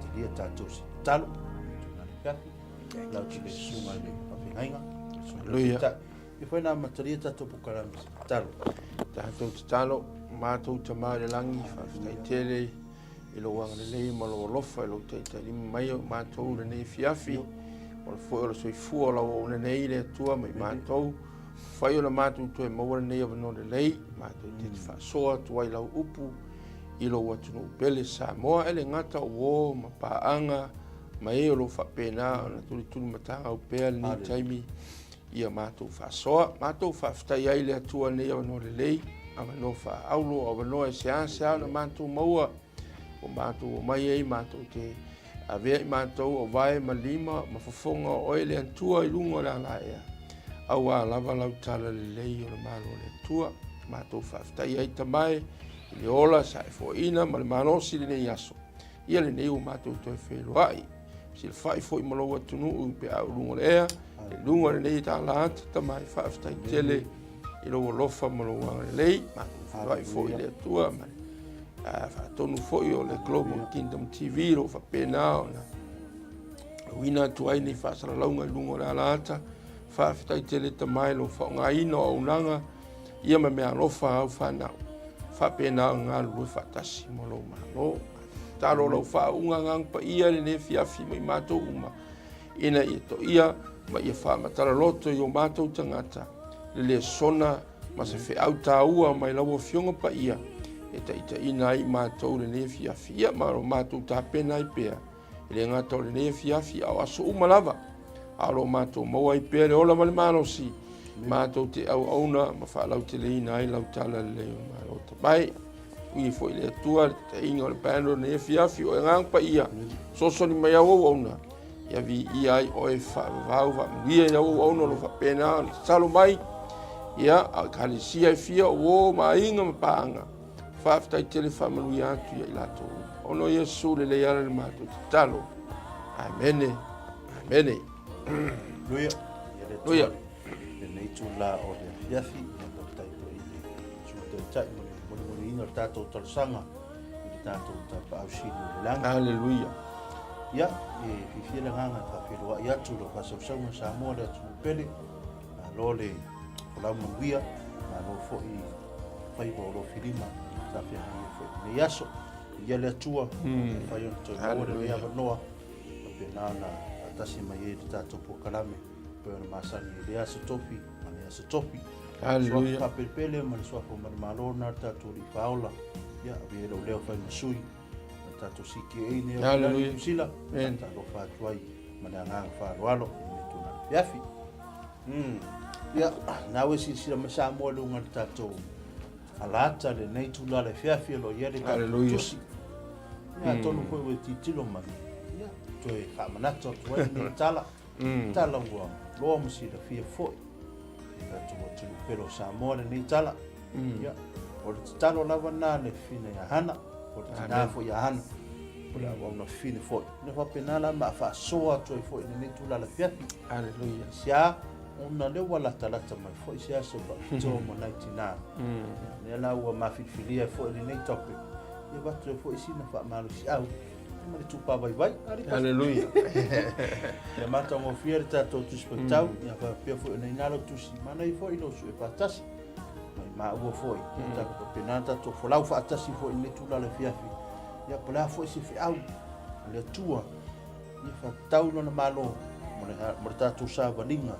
Amatalia tatou se tatalo, tuna le afiafi, lau te le susuga i le faafeagaiga, Hallelujah. E whai nā amatalia tatou polokalame se tatalo. Tatou tatalo, matou Tama i le lagi, faafetai tele i lou agalelei ma lou alofa i lou taitailima mai o matou i lenei afiafi. O le foi o le soifua o lau auauna nei le Atua ma i matou. Fai ona matou toe maua lenei avanoa lelei, matou te faasoa atu ai lau upu i lou atunuu pele Samoa, e le gata o uo ma paaga ma e o lo o faapena ona tulituli matagau pea lenei taimi ia matou faasoa. Matou faafetai ai le Atua nei avanoa lelei, avanoa faaauro, avanoa e seasea ona matou maua, ua matou omai ai matou te avea i matou o vae ma lima ma fofoga o oe le Atua i luga o le alaea, auā lava lau tala lelei o le Malo o le Atua. Matou faafetai ai Tama e i le ola sa e foaiina ma le malosi i lenei aso, ia lenei ua matou toe feiloai. Silafai foi ma lou atunuu pe a luga o le ea, i luga o lenei tala ata Tama e faafetai tele i lou alofa ma lou agalelei. Matou feiloai foi i le Atua ma le faatonu foi o le Global Kingdom TV o lo o faapena ona auina atu ai nei faasalalauga i luga o le ala ata. Faafetai tele Tama i lou faaaogaina o auaunaga ia ma meaalofa au fanau. Faapena ona galulue faatasi ma lou Malo. Tatalo lau faauuga agaga paia i lenei afiafi ma i matou uma, ina ia toia ma ia faamatala loto i o matou tagata le lesona ma se feau taua mai lau Afioga paia e taitaiina ai i matou i lenei afiafi, ia ma lo matou tapena ai pea, e le gata o lenei afiafi a o aso uma lava, a o lo matou maua ai pea le ola ma le malosi, matou te auauna ma faalauteleina ai lau tala lelei o Malo Tapae. Ui foi le Atua le taitaiga o le band o lenei afiafi, o agaga paia, sosoni mai au auauna, ia viia ai oe faavavau faamanuia i au auauna o lo o faapena ona tatalo mai, ia, a o ekalesia e fia o uo ma aiga ma paaga, faafetai tele faamanuia atu ia i latou uma. Ona o Iesu lelei ala le matou tatalo. Amene. Amene. Haleluia. Haleluia. Lenei itula o le afiafi, ia faafetai foi i le Sui Taitai mo le molimoliina o le tatou talosaga i le tatou Tapaau Sili o le Lagi. Haleluia. Ia, e fiafia le agaga e faafeiloai atu i lau faasausauga Samoa le atunuu pele. Malo le folau manuia, malo foi faiva o lofilima sa feagai ai foi i lenei aso. Ia le Atua, mafai ona toe maua lenei avanoa, faapena ona faatasi mai ai i le tatou polokalame pei ona masani i lea aso tofi ma lea aso tofi. Hallelujah. Suafa faapelepele ma le suafa o manumalo na le tatou Alii Faaola. Ia, avea ai lou leo fai ma sui. Le tatou CKA nei o Hallelujah. Niu Sila. Amen. Talofa atu ai ma le agaga faaaloalo i lenei tulaga afiafi. Ia, na ua silasila mai Samoa i luga o le tatou alata lenei tulaga le afiafi o lo o i ai le tatou Hallelujah. tusi. Ia, atonu foi ua tilotilo mai, ia, toe faamanatu atu ai lenei tala. Tala ua loa ma silafia foi i tatou atunuu pele o Samoa lenei tala. Ia, o le tatalo lava lena a le fafine ia Hana, o le tina foi ia Hana, o le auauna fafine foi. Ina faapena la ma a faasoa atu ai foi i lenei tulaga afiafi. Hallelujah. Sia, ona lea ua latalata mai foi se aso faapitoa mo nai tina. Ia, lea la ua mafilifilia ai foi lenei topic, ia avatu ai foi sina faamalosiau ma le tupa vaivai. Hallelujah. Ia matagofie le tatou Tusi Faitau, ia faapea foi ona ina lau tusi, manaia foi lou sue faatasi, mai maua foi, ia tatou faapena tatou folau faatasi foi i lenei tulaga afiafi. Ia po o le a foi se feau a le Atua, ia faatatau lona Malo mo le, mo le tatou savaliga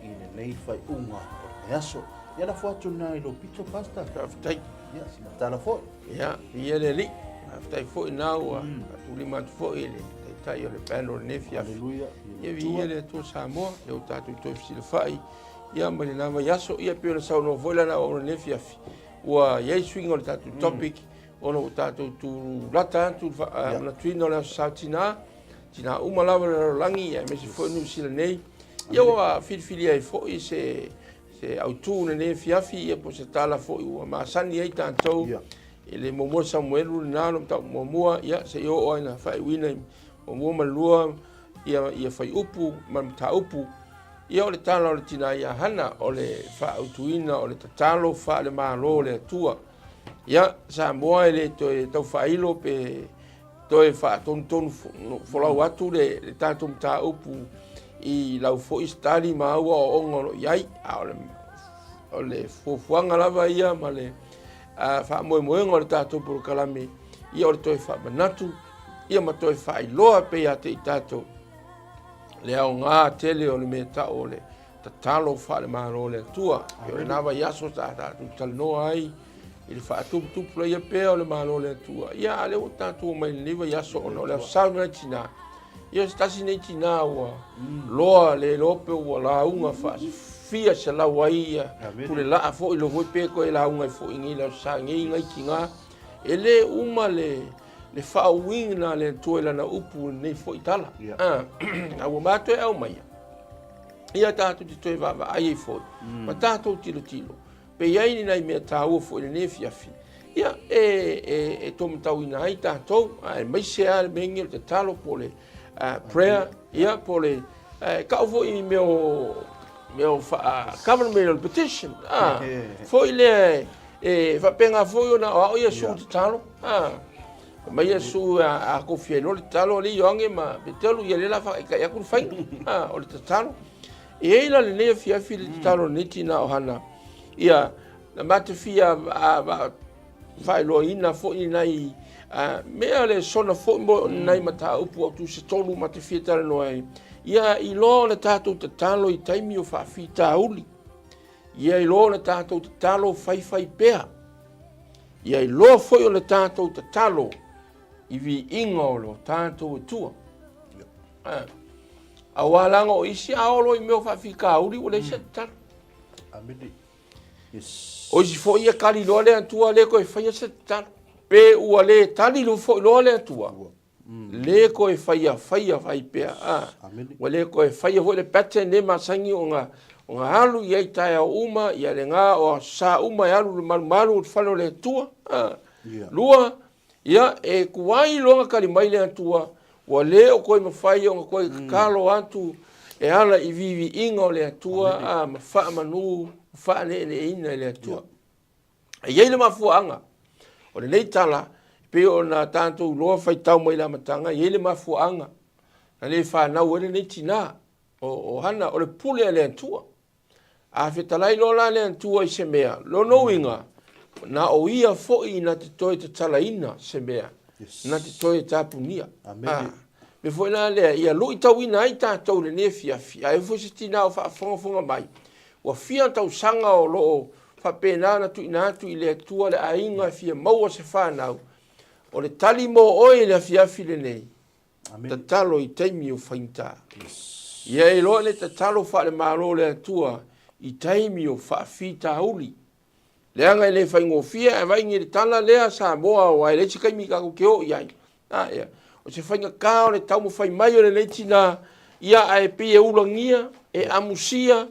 i lenei faaiuga o le vaiaso. Ia lafo atu lena i lou pito, Pastor. Faafetai. Ia, sina tala foi. Ia, viia le Alii. Faafetai foi na ua faatulima atu foi i le Taitai o le band o lenei afiafi. Haleluia. Ia viia le Atua Samoa, lea ua tatou toe fesilafai ia ma lena vaiaso. Ia pei ona saunoa foi lana auauna i lenei afiafi, ua i ai suiga o le tatou topic ona ua tatou tulata atu i le faamanatuina o le Aso Sa Tina, tina uma lava o le lalolagi aemaise foi o Niu Sila nei. Ia ua filifilia ai foi se se autu i lenei afiafi, ia po o se tala foi ua masani ai tatou i le muamua Samuelu lena lo mataupu muamua, ia se i oo ai na faaiuina i muamua ma le lua ia, ia fuaiupu ma le mataupu. Ia o le tala o le tina ia Hana, o le faaautuina o le tatalo faale-Malo o le Atua. Ia, Samoa e le toe tau faailo pe Toe faatonutonu folau atu le tatou mataupu i lau foi study ma au aoaoga o lo o i ai, a o le fuafuaga lava ia ma le faamoemoega o le tatou polokalame, ia o le toe faamanatu ia ma toe faailoa pea ia te i tatou le aoga tele o le mea tau o le tatalo faale-Malo o le Atua. O lena vaiaso sa tatou talanoa ai i le faatuputupulaia pea o le Malo o le Atua. Ia, a lea ua tatou omai i lenei vaiaso ona o le Aso Sa lenei tina. Ia, o se tasi nei tina ua loa le iloa pe ua lauga faafia selau ai ia pule laa foi lo foi pe toe lauga ai foi nei le Aso Sa nei nai tina. E le uma le faauiga a le Atua i lana upu i lenei foi tala. A ua matou e aumaia, ia tatou te toe vaavaai ai foi ma tatou tilotilo pe i ai ni nai mea taua foi i lenei afiafi, ia, e taumatauina ai tatou, aemaise lava le mea lenei o le tatalo po o le prayer, ia, po o le tau foi i mea o mea o faa government o le petition, foi lea e faapena foi ona aoao Iesu i tatalo, Fai mai Iesu a kofia ai loa le tatalo a alii Ioane ma Peteru, ia lea o le a faataitai atu le faiga, o le tatalo. E i ai la lenei afiafi le tatalo a lenei tina o Hana, ia, na matou fia faailoaina foi nai mea lesona foi mo nai mataupu autu se tolu ma te fia talanoa ai. Ia iloa o le tatou tatalo i taimi o faafitauli. Ia iloa o le tatou tatalo faifai pea. Ia iloa foi o le tatou tatalo i viiga o lo tatou Atua. Aua leaga o isi a oo loa i mea o faafitauli ua leai se tatalo. Amene. Yes. O isi foi e tali loa le Atua le toe faia se tatalo. Pe ua le tali loa foi loa le Atua. Le toe faia faia fai pea. Ua le toe faia foi le pattern le masani ona ona alu i ai taeao uma, ia lena o Aso Sa uma e alu i le malumalu o le fale o le Atua. Lua, ia e tuai loa ona tali mai le Atua, ua le o toe mafai ona toe tatalo atu e ala i viiviiga o le Atua ma faamanu ma faaneeneeina i le Atua. E i ai le mafuaaga o lenei tala, e pei ona tatou iloa faitau mai le amataga, e i ai le mafuaaga na le fanau ai lenei tina o Hana, o le pule a le Atua. A fetalai loa la le Atua i se mea, lona uiga, na o ia foi na te toe tatalaina se mea, na te toe tapunia. Amene. Mea foi la lea, ia luitauina ai tatou i lenei afiafi, a i ai foi se tina o faafogafoga mai, ua fia tausaga o lo o faapena ona tuuina atu i le Atua le aiga e fia maua se fanau, o le tali mo oe i le afiafi lenei, tatalo i taimi o faigata. Ia iloa le tatalo faale-Malo o le Atua i taimi o faafitauli. Leaga e le faigofie ae vaai nei i le tala lea Samoa aua e leai se taimi tatou te oo i ai. A, ia. O se faigata o le taumafai mai o lenei tina, ia ae pei e ulagia, e amusia,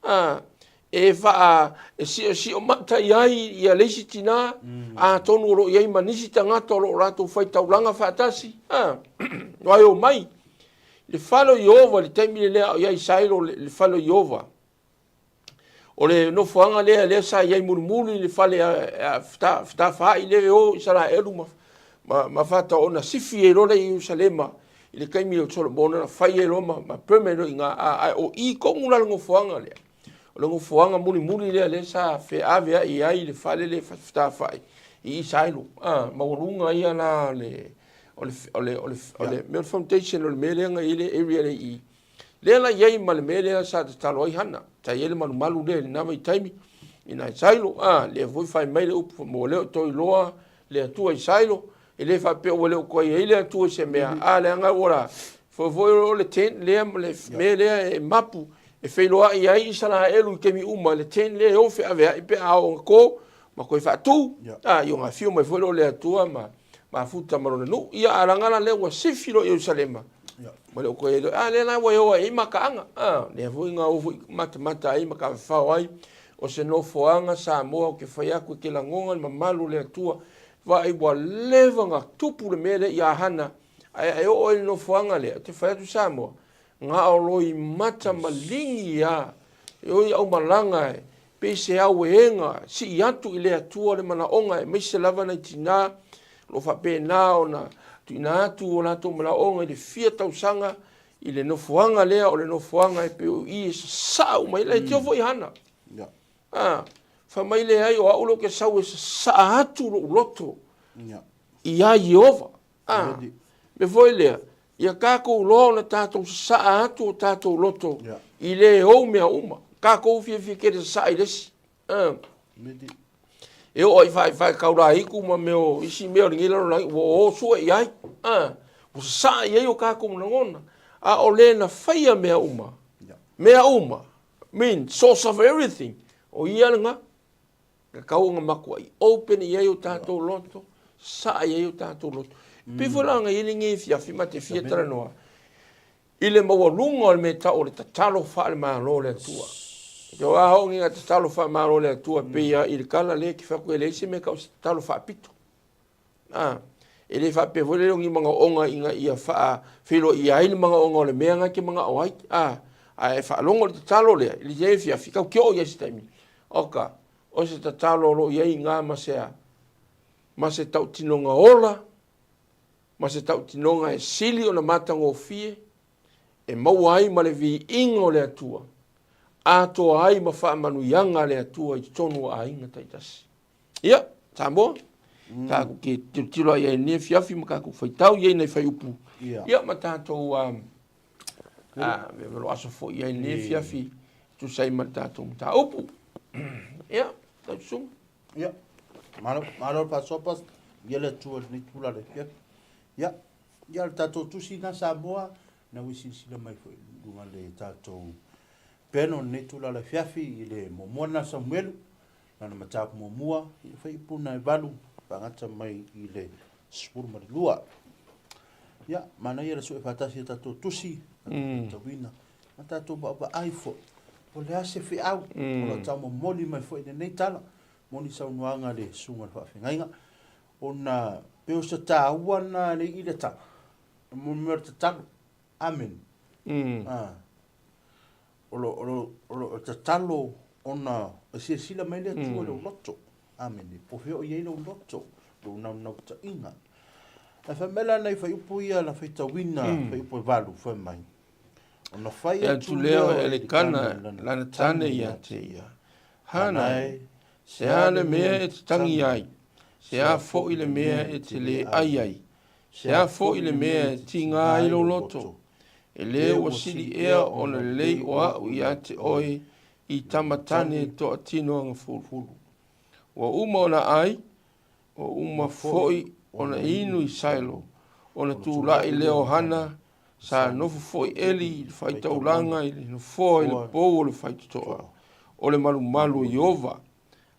a, e faa, e siosio mata i ai ia le isi tina, atonu o lo o i ai ma nisi tagata o lo o latou faitaulaga faatasi, a, aua e omai i le fale o Ieova i le taimi lea a o i ai Sailo i le fale o Ieova. O le nofoaga lea lea sa i ai mulimuli le fale fetafaai lea e o Isaraelu ma fataona sifi ai loa lea i Ierusalema i le taimi o Solomona na fai ai loa ma permanent loa i ina, ae o i tonu la le nofoaga lea. O le nofoaga mulimuli lea lea sa feaveai ai le fale lea fetafaai i Isaelu. Maualuga ia la o le o le o le o le mea o le foundation o le mea lea na i ai le area lea i i. Lea la i ai ma le mea lea sa tatalo ai Hana. Sa i ai le malumalu lea i lena vaitaimi i nai Sailo. A, lea foi fai mai le upu, ua le o toe iloa le Atua i Sailo. E le faapea ua le o toe i ai le Atua i se mea, a leaga ua la, foi foi o le tent lea ma le mea lea e mapu e feiloai ai Isaraelu i taimi uma, le tent lea e o feaveai pe a oo ina to ma toe faatu. A, ia ona afio mai foi lea o le Atua ma mafuta ma lona nuu. Ia, a leaga la lea ua sifi loa i Ierusalema, ma le o toe a lea la ua e o ai i mataaga. A, lea foi na o foi matamata ai ma tafafao ai o se nofoaga Samoa ou te fai atu e te lagona le mamalu o le Atua. Vaai ua leva na tupu le mea lea ia Hana, ae e oo ai i le nofoaga lea, ou te fai atu Samoa, na o loimata maligi a, e o i aumalaga e pei se aueega sii atu i le Atua le manaoga aemaise lava nai tina o lo o faapena ona Tuuina atu o latou manaoga i le fia tausaga i le nofoaga lea o le nofoaga e pei o i e sasaa uma ai. Leitio foi Hana. Ah, fai mai leai o au lea ou te sau e sasaa atu lou loto ia Ieova. Ah, mea foi lea, ia tatou iloa ona tatou sasaa atu o tatou loto i le ou mea uma. Tatou fiafia tele sasaa i le isi. Ah. E oo i faefae taulaitu ma mea o isi mea o lenei lalolagi ua o sue i ai. Ah, ua sasaa i ai o tatou lagona. A o le na faia mea uma, mea uma, mean source of everything, o ia lena. Tatau ona matuai open i ai o tatou loto, sasaa i ai o tatou loto. E pei foi la ona i ai lenei afiafi ma te fia talanoa i le maualuga o le mea e tau o le tatalo faale-Malo o le Atua. Te o a oo ni tatalo faale-Malo o le Atua pei lava i le tala lea e te fai atu e leai se mea e tau o se tatalo faapito. A, e le faapea foi lea o ni manaoga ina ia faafeiloaia ai le manaoga o le mea na e te manao ai. A, ae e faalogo i le tatalo lea, i lenei afiafi, tatou te oo i ai i se taimi. Oka, o se tatalo o lo o i ai i ina ma se a? Ma se tautinoga ola, ma se tautinoga e sili ona matagofie, e maua ai ma le viiga o le Atua, atoa ai ma faamanuiaga a le Atua i totonu o aiga taitasi. Ia, Samoa, tatou te tilotilo ai i lenei afiafi ma tatou faitau i ai nai fuaiupu, ia ma tatou velo aso foi i ai lenei afiafi e tusa ai ma le tatou mataupu. Ia, lau susuga. Ia, malo, malo le faasoa Pastor. Ia le Atua i lenei tulaga i le afiafi. Ia, ia le tatou tusi lena Samoa, na ua silasila mai foi i luga le tatou peno i lenei tulaga i le afiafi i le muamua lena Samuelu, Lana mataupu muamua, i fuaiupu na e 8, faagata mai i le 12. Ia, manaia le sue faatasi a tatou tusi, faitauina, ma tatou vaavaai foi, po o le a se feau o lo o taumomoli mai foi i lenei tala, moni saunoaga a le susuga i le faafeagaiga, ona pei o se taua lena e i le tala, e mo le mea o le tatalo. Amene. Ah. O lo, o lo, o lo tatalo ona e silasila mai le Atua i lou loto. Amene. Po o fea o i ai lou loto, lou naunautaiga. Ae fai mai la nai fuaiupu ia na faitauina, fuaiupu e 8, fai mai, Ona fai atu lea o Elikana lana tane ia te ia, Hana e, se a le mea e te tangi ai, se a foi le mea e te le ai ai, Se a foi le mea e tiga ai lou loto, e lē ua sili ea ona lelei o a'u ia te oe i tama tane toatino agafulu. Ua uma ona ai, ua uma foi ona inu i Sailo, ona tula'i lea o Hana, sa nofo foi Eli i le faitaulaga i le nofoa i le pou o le faitotoa o le malumalu o Ieova.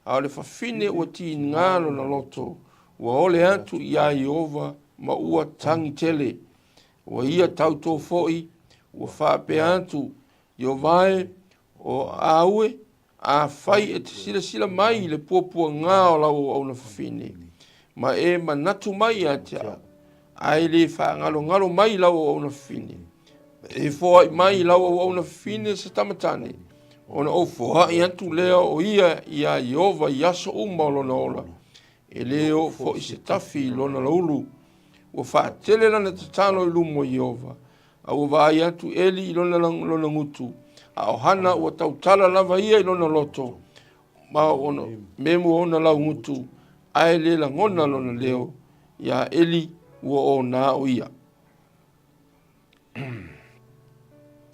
A o le fafine ua tiga lona loto, ua ole atu iā Ieova ma ua tagi tele. Ua ia tautō foi, ua faapea atu, Ieova e, o au e, afai e te silasila mai i le puapuaga o lau auauna fafine, ma e manatu mai ia te au, ae le faagalogalo mai i lau auauna fafine, e foai mai i lau auauna fafine se tama tane, ona ou foai atu lea o ia iā Ieova i aso uma o lona ola, e lē oo foi se tafi i lona laulu. Ua faatele lana tatalo i luma o Ieova, a ua vaai atu Eli i lona, lona gutu, a o Hana ua tautala lava ia i lona loto, ma ona memu ona laugutu, ae le lagona lona leo iā Eli ua onā o ia.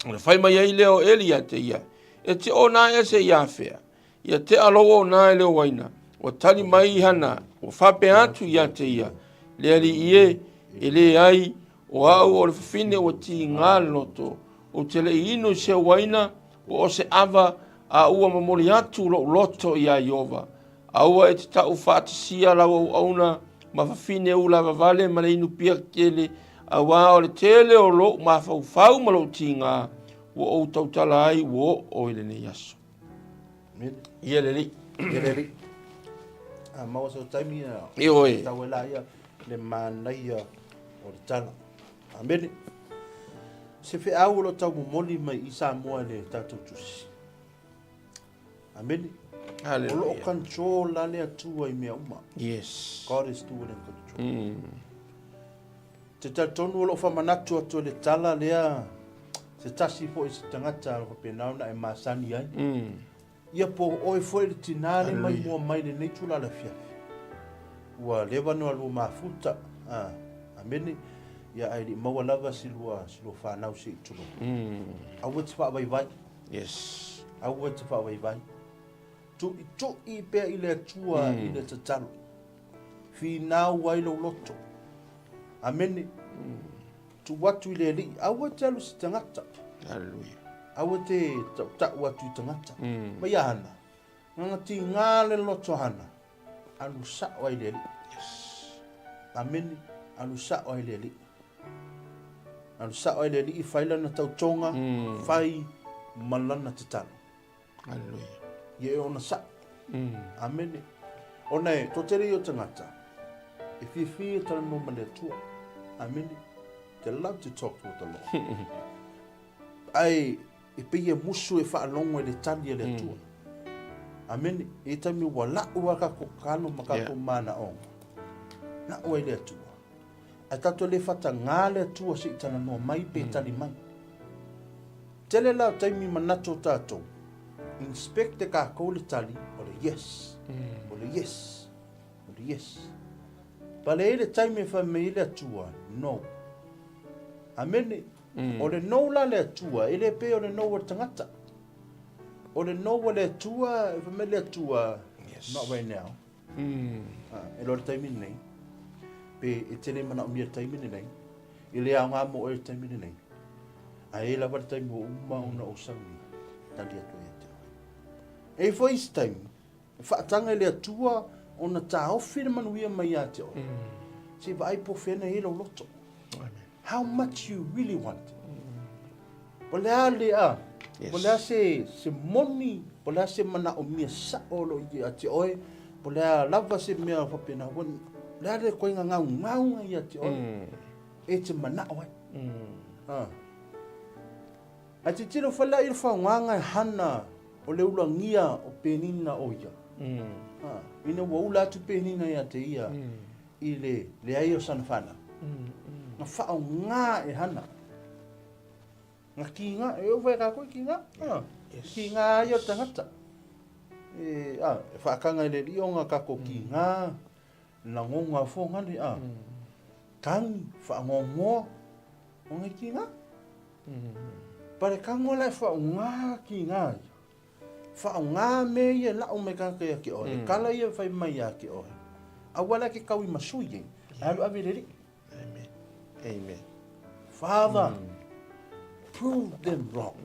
Ona fai mai ai lea o Eli ia te ia, E te onā ese iā fea? Ia tea lou onā i le uaina. Ua tali mai Hana, ua faapea atu ia te ia, Le alii e, e leai, o au o le fafine ua tiga le loto, ou te le i inu i se uaina, po o se ava, a ua momoli atu lou loto iā Ieova. Aua e te tau faatasia lau auauna ma fafine ulavavale ma le inu pia tele, auā o le tele o lou mafaufau ma lou tiga ua ou tautala ai ua oo i lenei aso. Ia le Alii. Ia le Alii. A maua sau taimi ia. Ioe. Tau e la ia le manaia o le tala. Amene. Se feau o lo tau momoli mai i Samoa i le tatou tusi. Amene. Hallelujah. O lo o control la le Atua i mea uma. Yes. God is still in control. Te talitonu o lou faamanatu atu o le tala lea se tasi foi o se tagata o lo o faapena ona e masani ai. Ia po o oe foi le tina le mai mua mai lenei itula o le afiafi. Ua leva ona lua mafuta. A, amene. Ia ae le i maua lava si lua, si lua fanau se i tulou. Aua e te faavaivai. Yes. Aua e te faavaivai. Tuitui pea i le Atua i le tatalo. Finau ai lou loto. Amene. Tuu atu i le Alii. Aua e te alu i se tagata. Hallelujah. Aua e te tautau atu i tagata. Ma ia hana. Nganga tigā le loto hana. Alu sao ai le Alii. Yes. Amene. Alu sao ai le Alii. Alu sao ai le Alii, fai lana tautoga, fai ma lana tatalo. Hallelujah. Ia e ona sao. Amene. Ona e toatele ia o tagata, e fiafia e talanoa ma le Atua. Amene. They love to talk with the Lord. Ae e pei e musu e faalogo i le tali a le Atua. Amene. E i taimi ua lau a kakou kalo ma kakou yeah. manaoga. Lau ai le Atua. Ae tatou le whatangā le Atua se i talanoa mai pe tali mai. Tele la o taimi manatu o tatou, inspect e kakou le tali o le yes, o le yes, o le yes. Pale ai le taimi e fai mai ai le Atua, no. Amene. O le no la le Atua, e le pei o le no a le tagata. O le no a le Atua, e fai mai le Atua, Yes. not right now. E loa le taimi lenei, pe e tele manaomia le taimi lenei, e le aoga mo oe le taimi lenei, ae e lava le taimi ua uma ona ou saunia, tali atu ai ia te oe. E i ai foi isi taimi, e faataga e le Atua ona taofi le manuia mai ia te oe, se i vaai po o fea na i ai lou loto. How much you really want. Po o le a le a, po o le a se, se moni, po o le a se manaomia sao o lo o ia te oe, po o le a lava se mea faapena, ua, le a le koiga gaugauga ia te oe, e te manao ai. A. Ae tilotilo foi la i le faaaogaga e hana o le ulagia o Penina o ia. A, ina ua ula atu Penina ia te ia, i le leai o sana fanau. Na faaaoga e Hana. Na kiga, e oo foi kākou i kiga. Ah, Yes. Kiga ai o le tagata. E, ah, e whaakanga i le lio ngā kākou kiga, lagonga fōngale, ah. Tangi, whaangongoa, o ngai kiga. Pare kango la e whaonga kiga ia. Whaonga me ia lau mai kāka ia ke oe. Kala ia whai mai ia ke oe. Aua la ke kau i masui e. Alu ave le rii. Amen. Amen. Father, prove them wrong.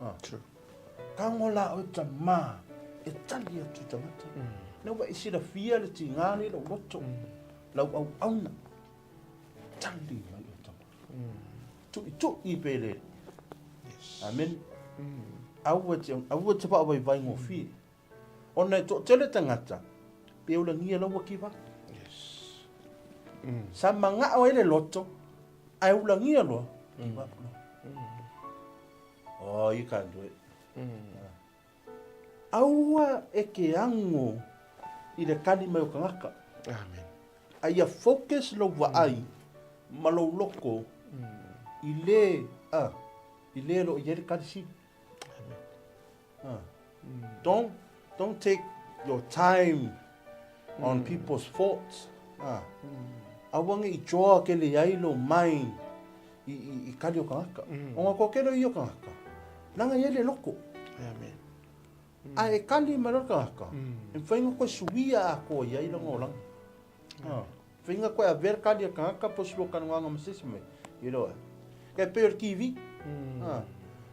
Ah. True. Kango la oe tamā e tali atu i tangata. Na ua i silafia le tigā nei lou loto, lau auauna. Tali mai oe tamā. Tuitui pe le. Yes. Amen. Aua te, aua te whaavaivai ngofie. Ona e toatele tangata, pe ulagia laua kiva. Yes. Sa mangao ai le loto, ae ulagia loa, give up loa. Oh, you can't do it. Aua e ke ago i le kali mai o kangaka. Amen. A ia focus lou vaai ma lou loko i le, a, i le o lo o i ai le kali sili. Don't, don't take your time on people's faults. Aua ne i joa ke le ai lou mind i, i, i kali o kangaka. O nga kokelo i o kangaka. Nanga i ai le loko. Amen. A e kali mai loa le kangaka, e mafai ona koe suia atoa i ai lona olaga. Mafai ona koe avea le kali a le kangaka po o se lua talanoaga ma se isi mea, you know. Kai pei o le TV,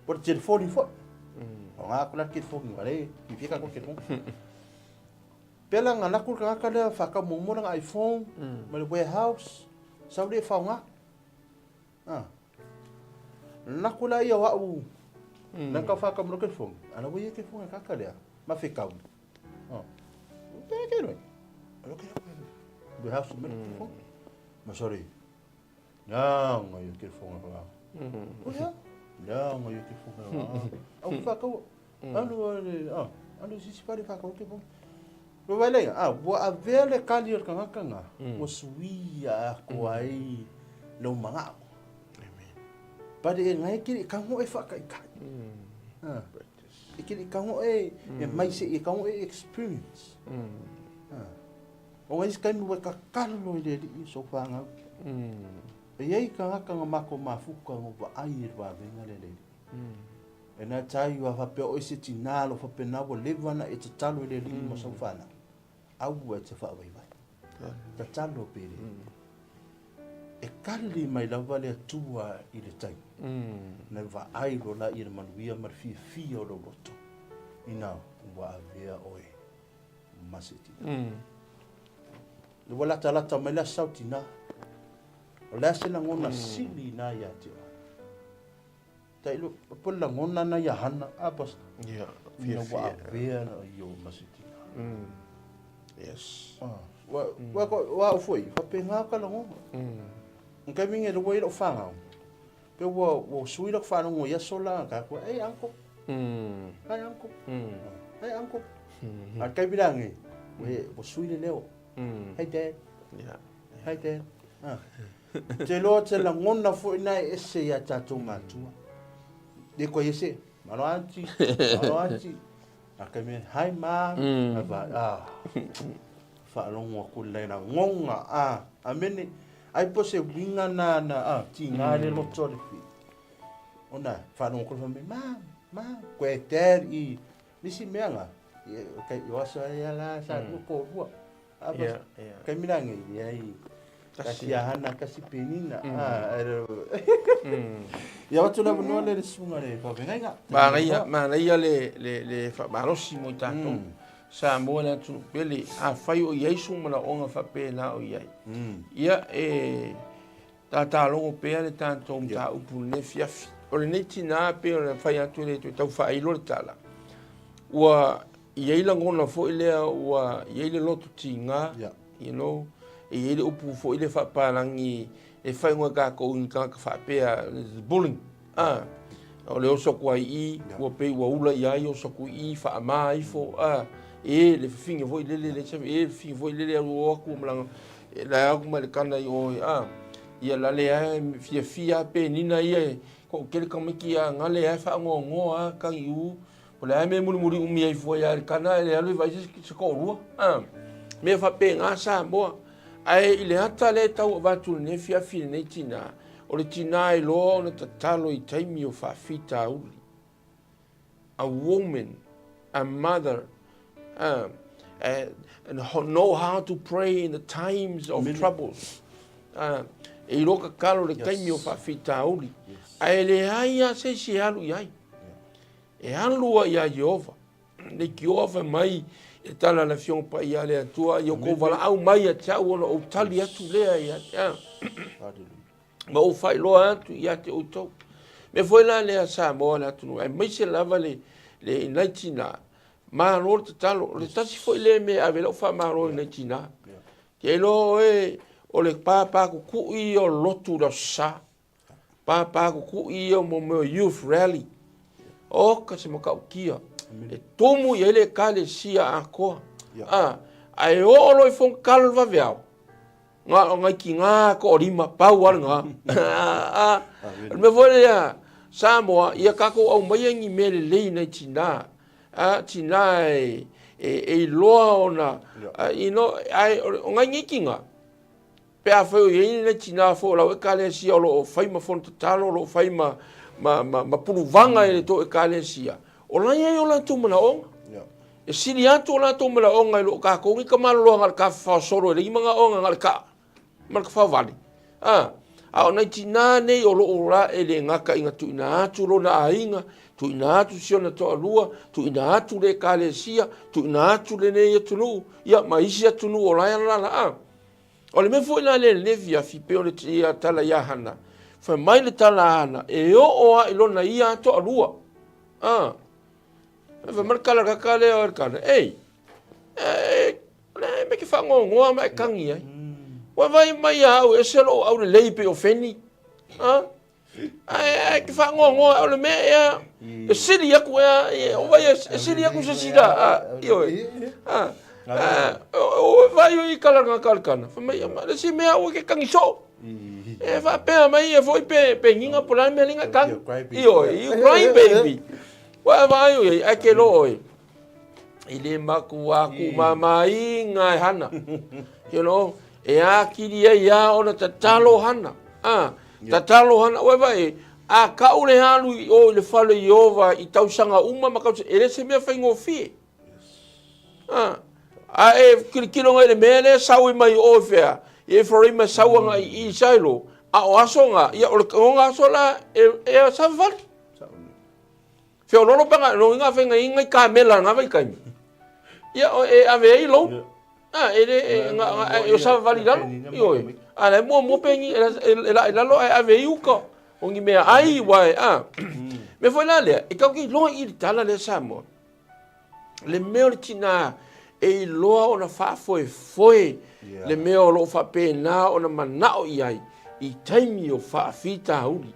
po o le telefoni foi. Aoga atu la le telefoni ua le fiafia tatou i le telefoni. Pea la na alu atu le tagata lea faatau muamua lana iPhone ma le warehouse, sau lea e faaaoga. Lako la ia o au, na ka whaka mo telefoni. Ala ua ia telefoni a kaka lea, ma whekau. Pē ke roi. Ala ke roi. Warehouse me telefoni. Ma sorry. Nā, ngā ia telefoni a kaka. O ia? Nā, ngā ia telefoni a kaka. Au whakau. Alu, alu, alu sisi pare whakau telefoni. Ua wai lea, a, ua avea le kali o le kangaka ngā, ua suia ako ai. Lou mana'o. But e ngai ke le kago e whaakaikai. Mm. E ke le kago e, e mai se e kago e experience. Mm. O ngai se kaimi wa kakalo i le li so whangau. Mm. E iai kangaka nga mako mafuka ngo wa ai e wawenga le le. Mm. E nā tai ua whapea o ese tinā lo whapea nā ua leva na e tatalo i le li mm. mo sau whanau. Aua e te whaawaiwai. Tatalo pere. Mm. E kali mai lava le Atua i le tai. Na vaai loa la ia le manuia ma le fiafia o lou loto, ina ua avea oe ma se tina. Ua latalata mai le aso sau tina, o le a se lagona sili ina ia te oe? Tailo, po le lagona na ia hana, a pastor? Yeah, Ina ua avea i o ma se tina. Yes. Ah, wa, wa, wa au foi, faapena ka lagona. Ngai minge le ua i lou whangau. Pe ua, ua sui lak whanongo i aso la, ka kua, hey uncle. Hi uncle. Hi uncle. A kai bilangi, ua sui le leo. Hey dad. Yeah. Hi dad. Ah. Te loa te lagona foi na e ese ia tātou mātua. Le koe ese, malo auntie, malo auntie. A kai mea, hi mom. Mm. A va, ah. Whaalongo aku le lagonga, ah. A mene, ai po se winga na, na, ah, ti ngā le loto le fi. Ona, whaalongo aku le whamai, mom, mom. Koe dad i, nisi mea ngā, kai o aso ai ala, sa mm. ko rua. Yeah, yeah. Kai mina ngi ia i kasi ahana kasi penina. Ah, Ia watu la vanoa le le sunga le whawengainga. Manaia, manaia le, le, le whamalosi mo i tātou. Samoa le atunuu pele, afai o i ai sou manaoga faapena o i ai. Ia e tatalogo pea le tatou mataupu i lenei afiafi. O lenei tinā pei ona fai atu e le toe tau faailo le tala, ua i ai lagona foi lea ua i ai le loto tiga, you know, e i ai le upu foi lea faapalagi e fai igoa e tatou i ni tagata faapea, bullying, a, o le oso atu ai i i, ua pei ua ula ia ai oso atu i i, faama ifo, a, e le fafine foi lele, le e le fafine foi lele alu o atu malaga, e lae atu mai le kana i o, a, ia la le a fiafia a penina ia e toatele tamaiti a na le a faanoanoa a tagi u, O le a mea e mulimuli umi ai fua ia Elikana e le alu e vaai se toalua. A, mea faapena Samoa. Ae i le ata lea e tau avatu i lenei afiafi i lenei tinā, o le tinā e iloa ona tatalo i taimi o faafitauli. A woman, a mother, a, and know how to pray in the times of troubles. A, e iloa tatalo i le taimi o faafitauli. Ae leai lava se isi e alu i ai. E alu ai iā Ieova. Leitioa fai mai e tala le Afioga Paia a le Atua, ia outou valaau mai ia te au ona ou tali atu lea ia te au. Ma ou faailoa atu ia te outou. Mea foi la lea Samoa le atunuu, aemaise lava le, le i nai tinā, malo le tatalo. O le tasi foi lea mea e ave ai lau faamalo i nai tinā. Te iloa oe o le pāpākukui ia o lotu i le Aso Sa. Pāpā kukui ia mo mea o youth rally. Oka se matautia. E tumu i ai le ekalesia atoa. A, a e oo loa i Fogatalo le vaveao, na o nai tinā toalima, pau lava lena. A, o le mea foi lea, Samoa, ia tatou aumaia ni mea lelei i nai tinā. A, tinā e, e, e iloa ona, you know, ae o nai nei tinā, Pe afai o i ai lenei tinā foi o lau Ekalesia o lo o fai ma fono tatalo, o lo o fai ma, ma, ma, ma puluvaga i le tou Ekalesia, o la e i ai o latou manaoga. E sili atu o latou manaoga i lo tatou nei tamaloloa na o le tafafao solo e leai ni manaoga na o le kaa ma le tafao vale. A, a o nai tinā nei o lo o la e le gata ina tuuina atu lona aiga, tuuina atu si ona toalua, tuuina atu le Ekalesia, tuuina atu lenei atunuu, ia ma isi atunuu o la e alaala. A, O le mea foi la lea i lenei afiafi, pei o le ia tala ia Hana, fai mai le tala a Hana, e oo lava i lona ia lava toalua. A, fai mai le tala kaka lea o Elikana, ei, e, o le a e mea ke faanoanoa ma e kagi ai. Ua vai mai ia au, ese lou aulelei pei o Feni. A, Ae ae ke faanoanoa o le mea ea e sili aku ea o vai e sili aku se isi la a ioe a o vai i kala nga kalikana fai mai le isi mea aua ke kagi soo. E faapea mai ia foi pe pengiga po o le a le mea lea e tagi. Ioe, you cry baby. Ua e vaai o i ai, ae ke loa oe. I le matua kumamaiga e hana. You know, e atili ai lava ona tatalo hana. Ah, tatalo hana. Ua e vaai, a kau le alu i o i le fale o Ieova i tausaga uma ma tausaga, e le se mea faigofie. A, a e kilokilo ngai i le mea lea e sau ai mai o i fea, i Eferaima e sau agai i Sailo, a o aso na, ia o le ona aso la e, e savavali. Feololo pe nga, no inga whenga inga i kamela nga vai kaimi. Ia o e ave ai lou. A e le e nga nga e o savavali lalo. Ioe. A le mua mua pengi e, e, e la i lalo e ave ai uka. O ni mea ai wae a. Me foi la lea, e kau ki loa i le tala lea Samoa. Le mea o le tina e iloa ona faafoefoe yeah. le mea o loo faapena ona manao i ai i taimi o faafitauli.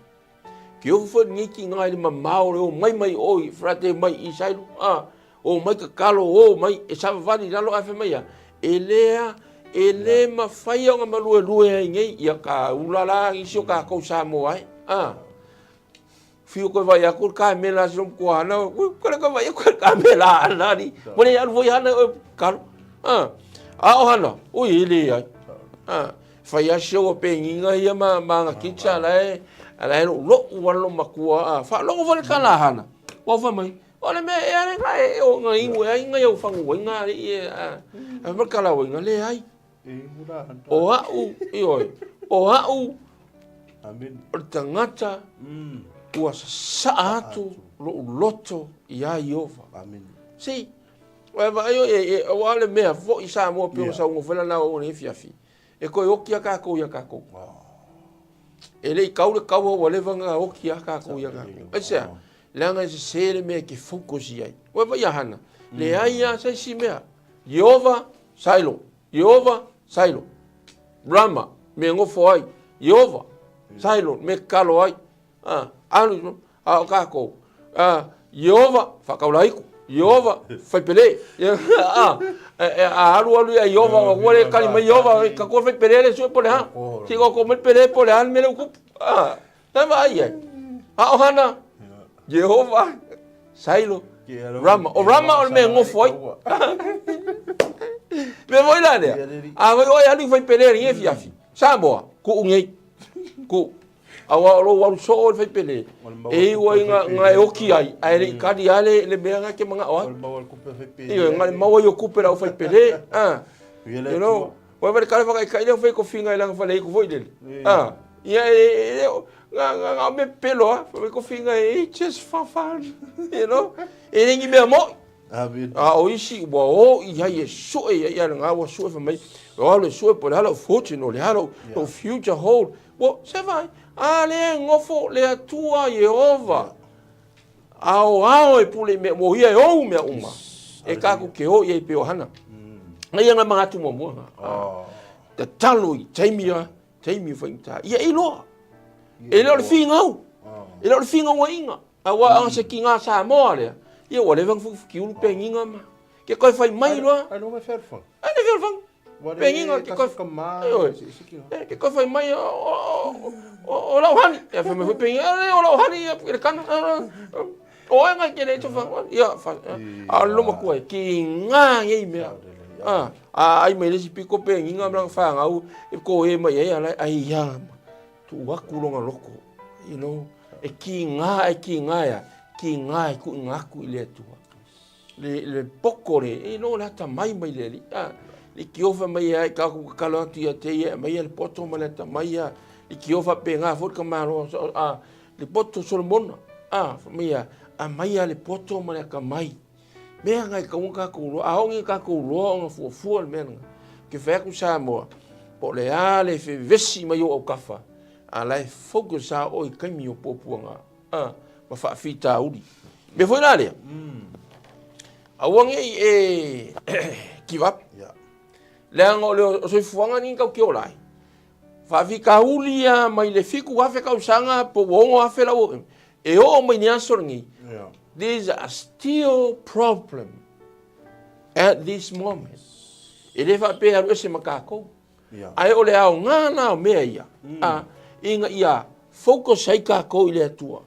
Ke ofu foi lenei tina i le mamao o le omai mai o i Frate mai i Sailu, a, o mai tatalo, o mai e savavali i lalo ae fai mai ia, e le a, e le mafai ona maluelue ai nei, ia ka ula la nisi o tatou Samoa ai, a. Fiu koe vai aku le kamela si lom kua ana, ui, kore koe vai aku le kamela ana ni. Mo le alu foi hana oe kalo. A, a o hana, ui, e le ai. A, fai a sio pengiga ia ma ma nga kitsa la e la e lo lo u alo makua a faalogo foi le tala hana. Ua fai mai, o le mea ea le nga e o nga ingu e ai nga iau fangu ai nga ali e a. A ma kala o nga le ai. O a'u, ioe, o a'u o le tagata ua sasaa atu lo'u loto iā Ieova. See, ua e vaai oe, e, e, aua le mea fo'i Samoa pei ona saunoa foi lana o lenei afiafi, e toe oti lava tatou iā tatou. E le i tau le taua ua leva ona oti lava tatou iā tatou. Aisea? Leaga e sese le mea e te focus i ai. Ua e vaai ia Hana, leai lava se isi mea. Ieova, Sailo, Ieova, Sailo. Rama, mea e nofo ai. Ieova, Sailo, mea e tatalo ai. A, alu, a o tatou, a, Ieova, faataulaiku. Ieova, faipele. A, a alu alu ia Ieova, ua le kali mai Ieova, tatou faipele le sue po o le a. Se i tatou mai pele po o le a le mea lea ua tupu. A, Na vaai ai. A o Hana, Iehova, Sailo, Rama. O Rama o le mea e nofo ai. Mea foi la lea. A foi oe alu i faipele i lenei afiafi. Samoa, kuu nei. Kuu. Aua o lou alu soo i le faipele. E iu ai nga e oki ai, ae le i kali lava le mea nga e te manao ai. Ioe, nga le maua ai o kupe lau faipele. Ah. You know, Ua wale kare whakaikai lea whai kofinga i langa whale iku foi lele. Ah, ia e e nga nga nga me pelo ah, whai kofinga e just for fun, you know. E le ni mea moi. Amen. A o isi ua o i ai e sue ia ia nga ua sue fa mai. O le sue po le hala fortune o le hala o future hold. Ua se vai. A le ngofo le Atua Yehova. Aoao e pule i mea, ua ia e ou mea uma, e kākou ke o i ai pei o Hana. Ngai ia ngā manatu muamua ngā. Tatalo i taimi a, taimi o whaingata. Ia e iloa. E le o le fingau. E le o le fingau a inga. A ua anga se ki ngā Samoa lea. Ia ua leva fukifuki ulu pengiga ma. Ke koe whai mai loa. Ai loa mai whealwhang. Ai le whealwhang. Pengiga ke koe. Ioe. Ke koe whai mai o lau hani. Ia whai mai foi pengiga. Ale o lau hani ia le kana. O ai ngai ke le to wha. Ia wha. A lo makua ki ngā ngei mea. A ai mai le si piko pengiga ma langa whangau e ko e mai ai ala ai ia. Tu aku longa loko. You know, e ki ngā e ki ngā ia. Ki ngā e ku ngā ku i le atua. Le, le poko le, e no le atamai mai le alii. A, le kiofa mai ai ka ku kakalo atu ia te ia, mai le poto ma le atamai ia, le kiofa pe ngā foi ka malo, a, le poto Solomona, a, mai ia, a mai ia le poto ma le atamai. Mea ngai kaua kākou loa, a ongi kākou loa ona fuafua le mea nga. Ke whai aku Samoa, po le a le fevesi mai o au kafa, a la e focus a o i kaimi o puapuaga. A, ma faafitauli. Mea foi la lea, aua ne i e give up. Leaga o le soifuaga lenei tatou te ola ai, faafitauli lava mai le 7,000 tausaga po ua 6,000 lau e oo mai le aso lenei, there's a still problem at this moment. E le faapea e alu ese ma tatou. Ae o le aoga la o mea ia, a, Ina ia focus ai tatou i le Atua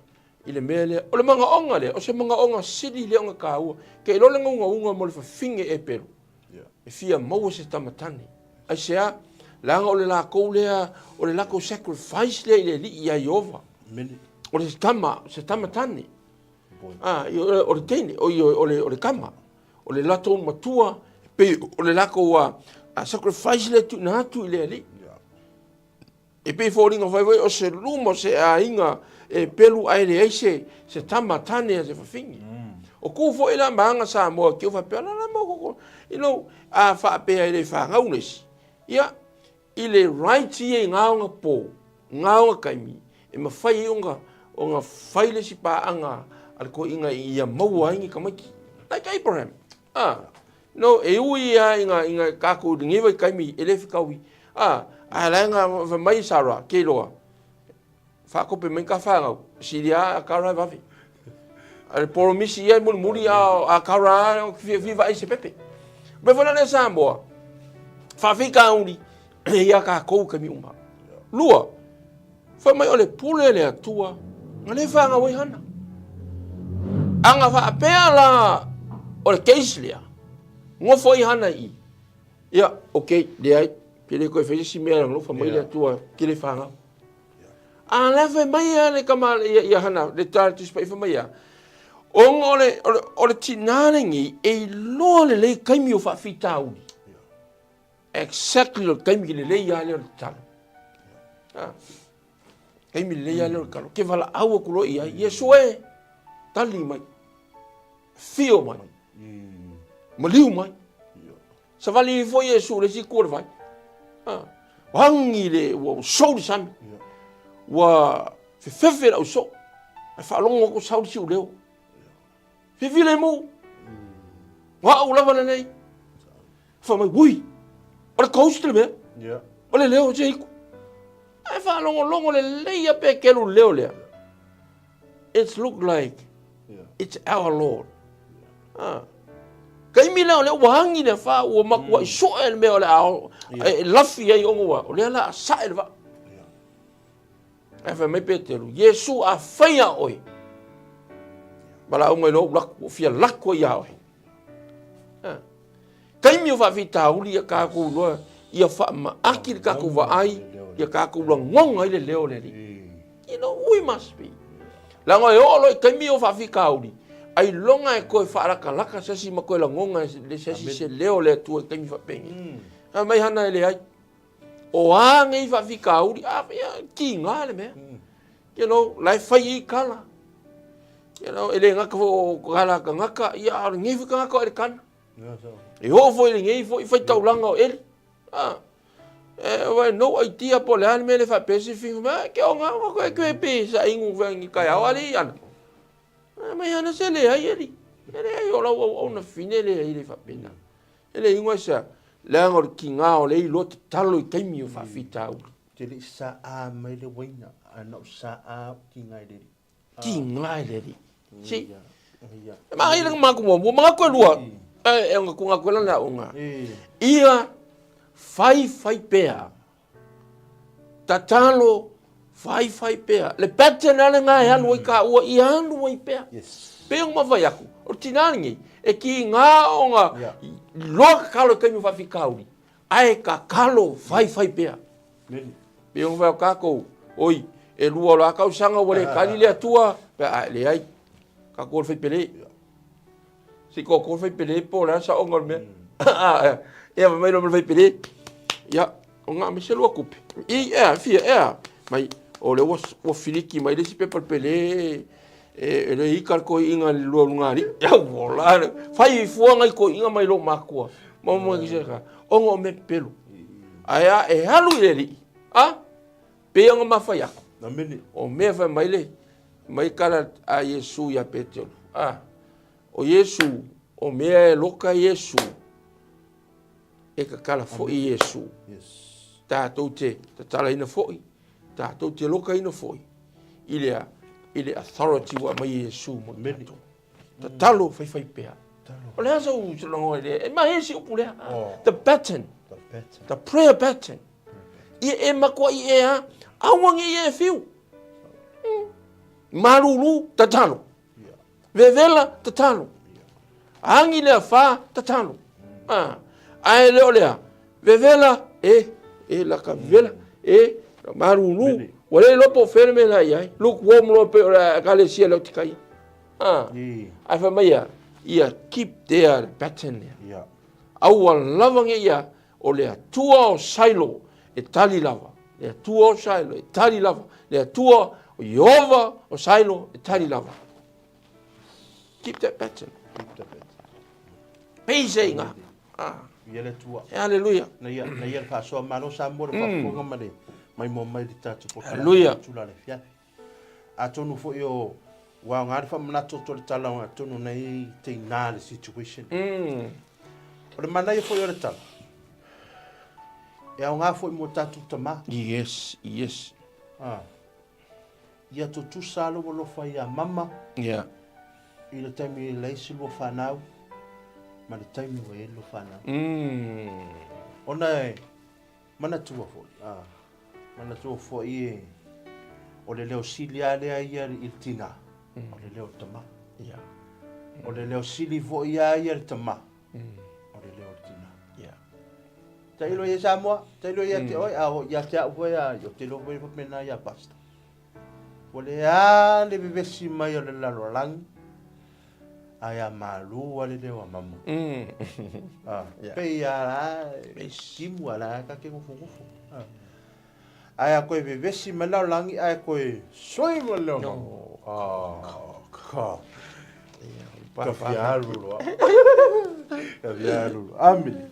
i le mea lea. O le manaoga lea, o se manaoga sili lea ona taua. Ke iloa le naunauga mo le fafine Epelu, e fia maua se tama tane. Aisea? Leaga o le latou lea, o le latou sacrifice lea i le Alii ia Ieova. O le tama, se tama tane. Ah, o le teine, o, o, le, o le tama. O le latou matua, pei o le latou uh, sacrifice lea tuuina atu i le Alii. E pei foliga fai foi o se luma o se aiga e pelu ae leai se, se tama tane a se fafine. O ku foi la ma aga Samoa ki o faapea la la mo koko. You know, a faapea e le fanau le isi. Ia, i le right ia i ngā ona pō, ngā ona kaimi, e mawhai ai ona, ona fai le isi pā'anga a le toeaina ia maua ai ni tamaiti. Like Abraham. Ah, No, e ui a i nga, i nga kākou i lenei vaitaimi e le fetaui, a, a la nga fai mai Sarah, ke iloa, faakope mai ka whanau, sili a a Kara e vave. A le polomisi ia e mulimuli a, a Kara a fia fia vaai se pepe. Me fana le Samoa, faafitauli ia kākou kaimi uma. Lua, fai mai o le pule le Atua, na le whanau ai hana. Anga whaapea la o le case lea, ngofo i hana i, ia, ok, leai, ke le koe whai si mea ngofa mai le Atua, ke le whanau. A la fai mai a le kama ia, ia hana, le tā le tusi fai mai ia, ona o le, o le, o le tinā lengi, e iloa lelei kaimi o faafitauli. Exactly o le taimi lelei lava lea o le tatalo. Ah. Taimi lelei lava lea o le tatalo. Ke valaau atu loa i ai, Iesu e, tali mai, fio mai, maliu mai. Savali ifo Iesu le isi itu o le vai. Ah. Ua agi le, ua sou le sami. Ua fefefe le ausoo. Ae faalogo atu sau le siuleo. Fifilemu. O au lava lenei. Fai mai, ui, o le ghost le mea. Yeah. O le leo o se iku. Ae faalogologo lelei a Petelu le leo lea. It's look like Yeah. it's our Lord. Ah. Kaimi lea o lea ua agi le afa, ua matuai soe le mea o le a e lafi ai ona ua, o lea la a sae le vaa. Yeah. Ae fai mai Peteru, Iesu a fai a oe, valaau mai loa ou laku, ua fia laku ai ia oe. Ha. Taimi o faafitauli ia kākou loa, ia faamaaki le kākou vaai, ia kākou lagoga ai le leo o le Alii. You know, we must be. Leaga e oo loa i taimi o faafitauli, ailoga e toe faalakalaka se isi ma toe lagoga e se isi se leo o le Atua i taimi faapenei. Fai mai hana e leai. O a nei faafitauli, a ia, kiga le mea. You know, la e fai i kala. You know, e le gata foi o kala tagata, ia, a o lenei foi tagata o Elikana. E oo foi i lenei foi faitaulaga o Eli. Ah, e, wai, no idea po le a le mea le faapea se fingu, ma, ke o ngā, koe koe pe sa ingu whangi ni kai ao ali ana. E, mai ana se le ai Eli. E le ai o lau au au na fine le ai le faapena. E le ingoa se, leaga o le kiga o le iloa tatalo i taimi o faafitauli. Te le i saa mai le uaina, ae na o saa o tiga i le alii. Tiga i le alii. Si. E maai le maku muamua, manatu e lua. E, e ona tunga atu e lana aoga. Ia faifai pea. Tatalo faifai pea. Le pattern lava lena e alu ai taua, ia alu ai pea. Yes. Pei ona mafai atu, o le tina lenei, e kiga ona loa tatalo i taimi o faafitauli, ae tatalo faifai pea. Pei ona fai atu tatou, oi, e lua o la tausaga ua le tali le Atua, pe a, leai, tatou o le faipele. Se i koko fai pele po o le a le saoga o le mea. Ia fai mai loa ma le fai pele. Ia, o ngā me se lua kupe. I, ea, fia, ea. Mai, o lea ua, ua filiki mai le isi pepa le pele e, e le ika le toeaina i le lua luga alii. Ia, ua la, fai fua ngai toeaina mai lou matua. Ma mo ki se ka. Ona o mea pepelo. Ae a, e alu i le alii. A? Pei ona mafai aku. O mea fai mai le, mai kala a Iesu ia Petelu. A, o Iesu, o mea e loka Iesu, e kakala foi Iesu. Tatou te tatalaina foi, tatou te lokaina foi i le, i le authority ua aumai e Iesu mo tatou. Tatalo faifai pea. O le a sau lagona i le, e mahi si upu lea. The pattern. The prayer pattern. Ia e matuai e a. Aua ne i e fiu. Malulu, tatalo. Vevela, tatalo. Agi le afa, tatalo. Ah, ae le o lea, vevela, e, e la ka vevela, e, malulu. Ua le iloa po o fea le mea la i ai. Lukewarm loa pei o le ekalesia lea o Tikaia. Ah, ae fai mai ia, ia keep there le pattern lea. Aua lava ne i o le Atua o Sailo e tali lava, le Atua o Sailo e tali lava, le Atua o Ieova o Sailo e tali lava. Keep that pattern. Keep that pattern. Peise i ngā. Ah. Ia le Atua. E aleluia. Na ia, na ia le faasoa malo Samoa le faafofoga ma le maimoa mai le tatou polokalame. Aleluia. Tula le fiafi. Atonu foi o ua aoga le faamanatu atu o le tala atonu nei teinā le situation. O le manaia foi o le tala, e aoga foi mo tatou tamā. Yes, yes. Ah. Ia tutusa lou alofa ia mama. Yeah. I le taimi e leai se lua fanau ma le taimi ua i ai le lua fanau. Ona e Manatua foi, ā, manatua foi e, o le leo sili lava lea ia i le tinā, o le leo o le tamā. Yeah. O le leo sili foi lava ia i le tamā, o le leo o le tinā. Yeah. Tailo ia Samoa, tailo ia te oe, a o ia te au foi a, o te iloa foi faapena ia Pastor. Ua le a le vevesi mai o le lalolagi, Ae a malu a le leo a mama. Ah, pei a la, timu a la ka ke ngofo ngofo. Ae a koe vevesi mai lao langi, ae koe soi ma leo mama. Ah, ka. Ka fialu loa. Ka fialu loa. Amene.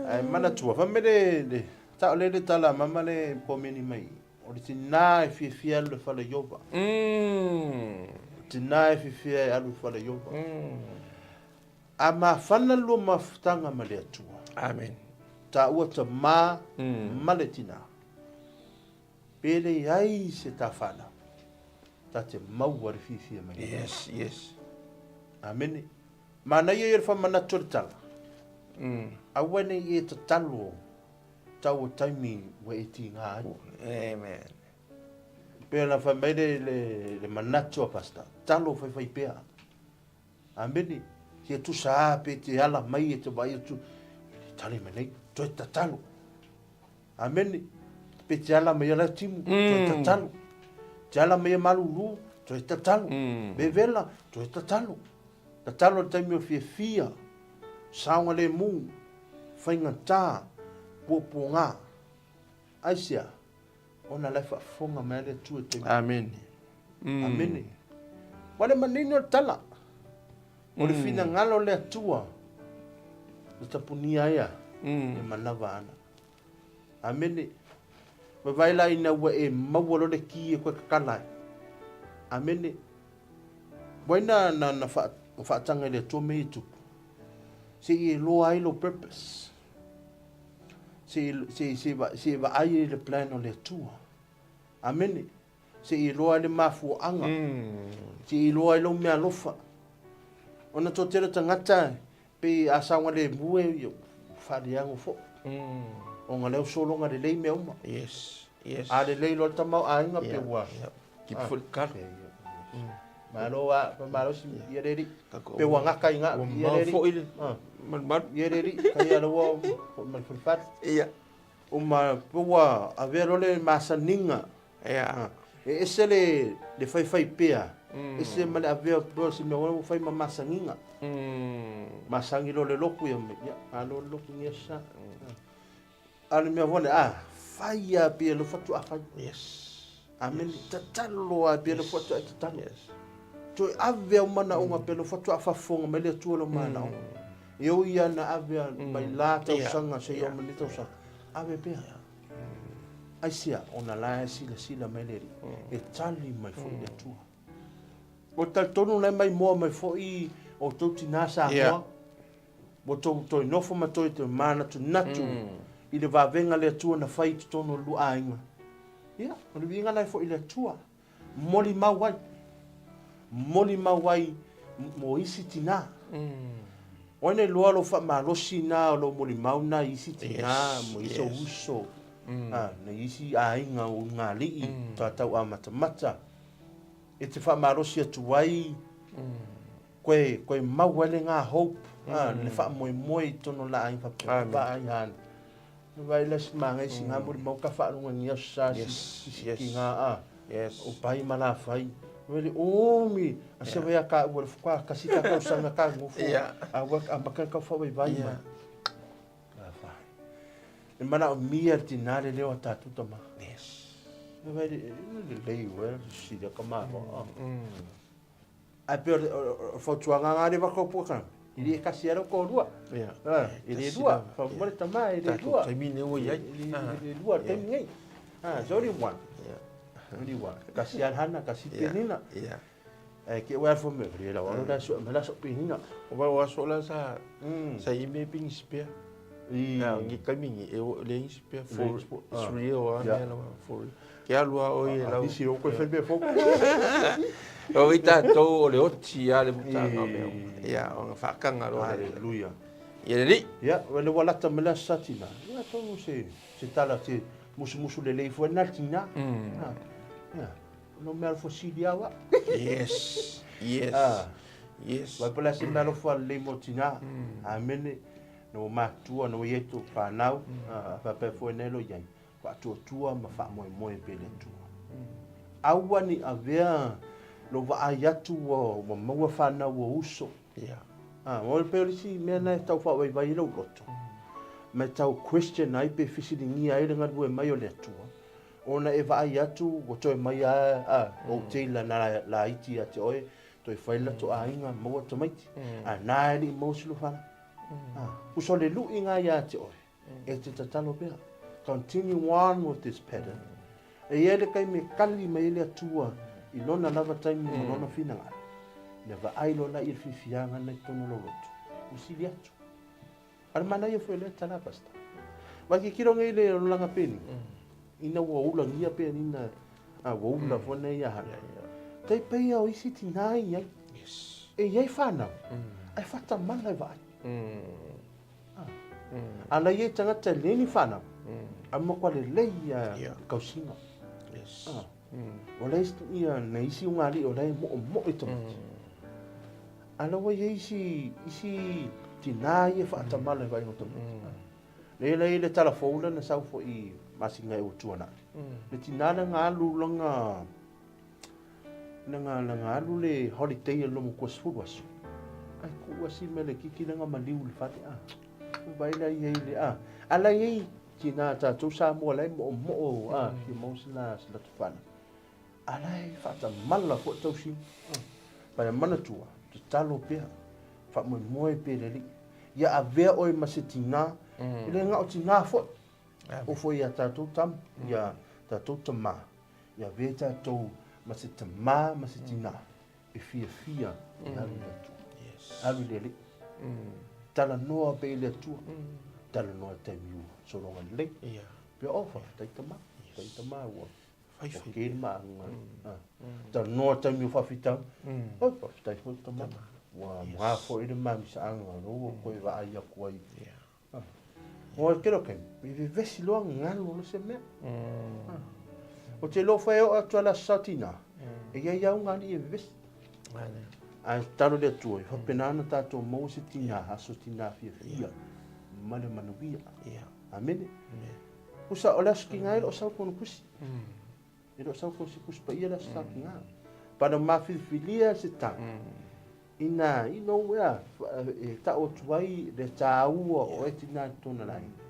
Ae manatua, fa mele le, ta o le le tala mama le komeni mai. O le tinā e fiafia e alu i le fale Iova. O le tinā e fiafia e alu i le fale Iova. A mafana lua mafutaga ma le Atua. Amen. Taua tamā ma le tinā. Pe leai se ta whanau, ta te maua le fiafia mai. Yes, yes. Amene. Manaia ia le whamanatu o le tala. Aua nei e tatalo Taua taimi ua e tīngā ai. Amen. Pei ona whai mai le, le, le manatu a Pastor, talo whaiwhai pea. Amene. Kia tusa a pe te ala mai e te vai atu, e tale mai nei, toe tatalo. Amene. Pe te ala mai ala timu, toe tatalo. Te ala mai e malulu, toe tatalo. Vevela, toe tatalo. Tatalo le taimi o fiafia, saogalemu, Faigata, puapuaga. Aisea? Ona la e faafofoga mai le Atua i taimi. Amene. Amene. Ua le manino le tala. O le finagalo o le Atua na tapunia ai a e manava ana. Amene. Vavae la ina ua e maua loa le ki e koe kakala ai. Amene. Wai na, na, na, wha, na whaatanga i le Atua me i tupu. Se i e loa ai lou purpose. Se i, se i, se i, se i vaai ai le plan o le Atua. Amene. Se i loa ai le mafuaaga. Se i loa ai lou mealofa. Ona toatele o tagata, pei a saogalemu e, ia, faaleago foi. Ona lea ua sologa lelei mea uma. Yes, yes. A lelei loa le tamaoaiga pe ua... Yeah. Keep full kalo. Malo a, malo si ia le alii. Pe ua gaka i ngā, ia le alii. Ua mau foi le malumalu. Ia le alii, kai a ua foi mai le falefale. Ia. Uma, pe ua avea loa le masaniga. Ia. E ese le, le faifai pea, ese ma le avea pea o se mea ua fai ma masaniga. Masani loa le lotu ia, ia, malo le lotu ni aso sa. A o le mea foi lea, a fai lava pei e alofa atu a fai. Yes. Amene. Tatalo lava pei e alofa atu a e tatalo. Yes. Toe ave au manaoga pei e alofa atu a faafofoga mai le Atua lou manaoga. E ui lava na ave mai la tausaga seia oo mai lenei tausaga, ave pea. Aisea? Ona la e silasila mai le Alii, e tali mai foi le Atua. Ua talitonu la e maimoa mai foi outou tinā Samoa. Ua tou toe nofo ma toe te manatunatu i le vavega a le Atua na fai i totonu o le lua aiga. Ia, o le viiga la e foi i le Atua. Molimau ai. Molimau ai mo isi tinā. O ai na iloa lou faamalosi na o lou molimau na i isi tinā, mo isi ou uso. Nai isi aiga o ulugalii faatoa tau amatamata e te faamalosi atu ai koe koe maua ai lena hope le faamoemoe i totonu o la aiga faapea vaai hana vai la si mangai si nga muli mau ka faalogania sa si si kinga a o pai ma la fai wele o mi a se vai ka ua le fuka kasi ka tausaga ka ngofo a ua a maka ka fa vai vai mai. E manaomia le tinā le leo a tātou tama. Yes. E vai le lelei ua sila ka māroa. Ai pe o le fautuaga ngā le waka o puaka. I le kasi ara ko rua. Yeah. I le rua. Whakamore tama i le rua. Taimi ne ua iai. I le rua taimi nei. Ah, it's only one. Yeah. Only one. Kasi alhana, kasi penina. Yeah. Ae ke ua fo me le la wa la so me la so penina. O vai o aso la sa sa i me ping spea. I Na ngi kami ngi e o le ngi spea for it's real a me la for ke alua o i lau. Isi o koe whenpe fo. O i tātou o le oti a le mutanga mea. Ia, o nga whaakanga roa. Hallelujah. Ia le li. Ia, le ua lata me la satina. Ia, tonu se, se tala se musumusu le lei fo na tina. Ia. No mea alofa sili awa. Yes. Yes. Yes. Vai pala se mea alofa lelei mo tina. Amene. No matua no ieto whanau. Whapea foi nei lo iai. Faatuatua ma faamoemoe pea i le Atua. Aua ne i avea lou vaai atu ua maua fanau ua uso. Yeah. Ah, o le pei o le isi mea na e tau faavaivai ai lou loto. Ma e tau question ai pe fesiligia ai le galue mai o le Atua. Ona e vaai atu ua toe mai a, a ou teila na laiti ia te oe, toe fai la to aiga maua tamaiti. A na e le i maua se lua fanau. Ah, uso le lui nga ia te oe. E te tatalo pea. Continue on with this pattern. E i ai le taimi e kali mai ai le Atua i lona lava taimi ma lona finagalo, ina vaai loa la i le fiafiaga na i totonu o lou loto, ua sili atu. A o le manaia foi o lea tala, Pastor. Vai kikilo nei le olaga penina, ina ua ulagia penina, a ua ula foi nei ia hana. Tai pei o isi tinā i ai. E i ai whanau, ai whatamana e vaai. A la i ai tagata e le ni whanau, a matua lelei ia kausiga. Yes. O la ia na isi ugalii o la e moomoo i tamaiti. A la ua i ai isi, isi tinā ia e faatamala i vaaiga o tamaiti. Le la i le tala fou lea na sau foi i masina e ua tuanai. Le tinā lea na alu lana, lana, lana alu le holiday a le loomatua 10 aso. Ae tuu asi mea le kiki lana maliu i le fale a. Vaai la i ai le a. A la i ai tinā tatou Samoa la e moomoo a, fia maua se la, se latou fanau. A la e faatamala foi tausiga. Paia manatua, tatalo pea, faamoemoe pea i le Alii. Ia avea oe ma se tinā, e le na o tinā foi, o foi ia tatou tama, ia tatou tamā, ia avea tatou ma se tamā ma se tinā, e fiafia e alu i le Atua. Alu i le Alii. Talanoa pea i le Atua, talanoa i taimi ua sologa lelei. Pea, oh, faafetai tamā, faafetai tamā ua Whaiwhai. O kē maanga. Talanoa taimi o faafitauli. Oi, faafetai foi tama. Ua ngā foi le mamisaaga o ua koe vaai aku ai. Mo e kelo kai, i vevesi loa galu lo se mea. O te loa foi e oo atu ala satina, e iai au ngā alii e vevesi. Ae tatalo le Atua, e faapena ona tatou maua se tinā, aso tinā fiafia, ma le manuia. Amene. Usa, o le aso ki ngā e le o sau kona kusi. E le o sau kona se kusi paia le aso sa ki ngā. Pana mafilifilia se tau. Ina, you know, ea, e ta'o atu ai le tāua o oe tinā i tōna laina.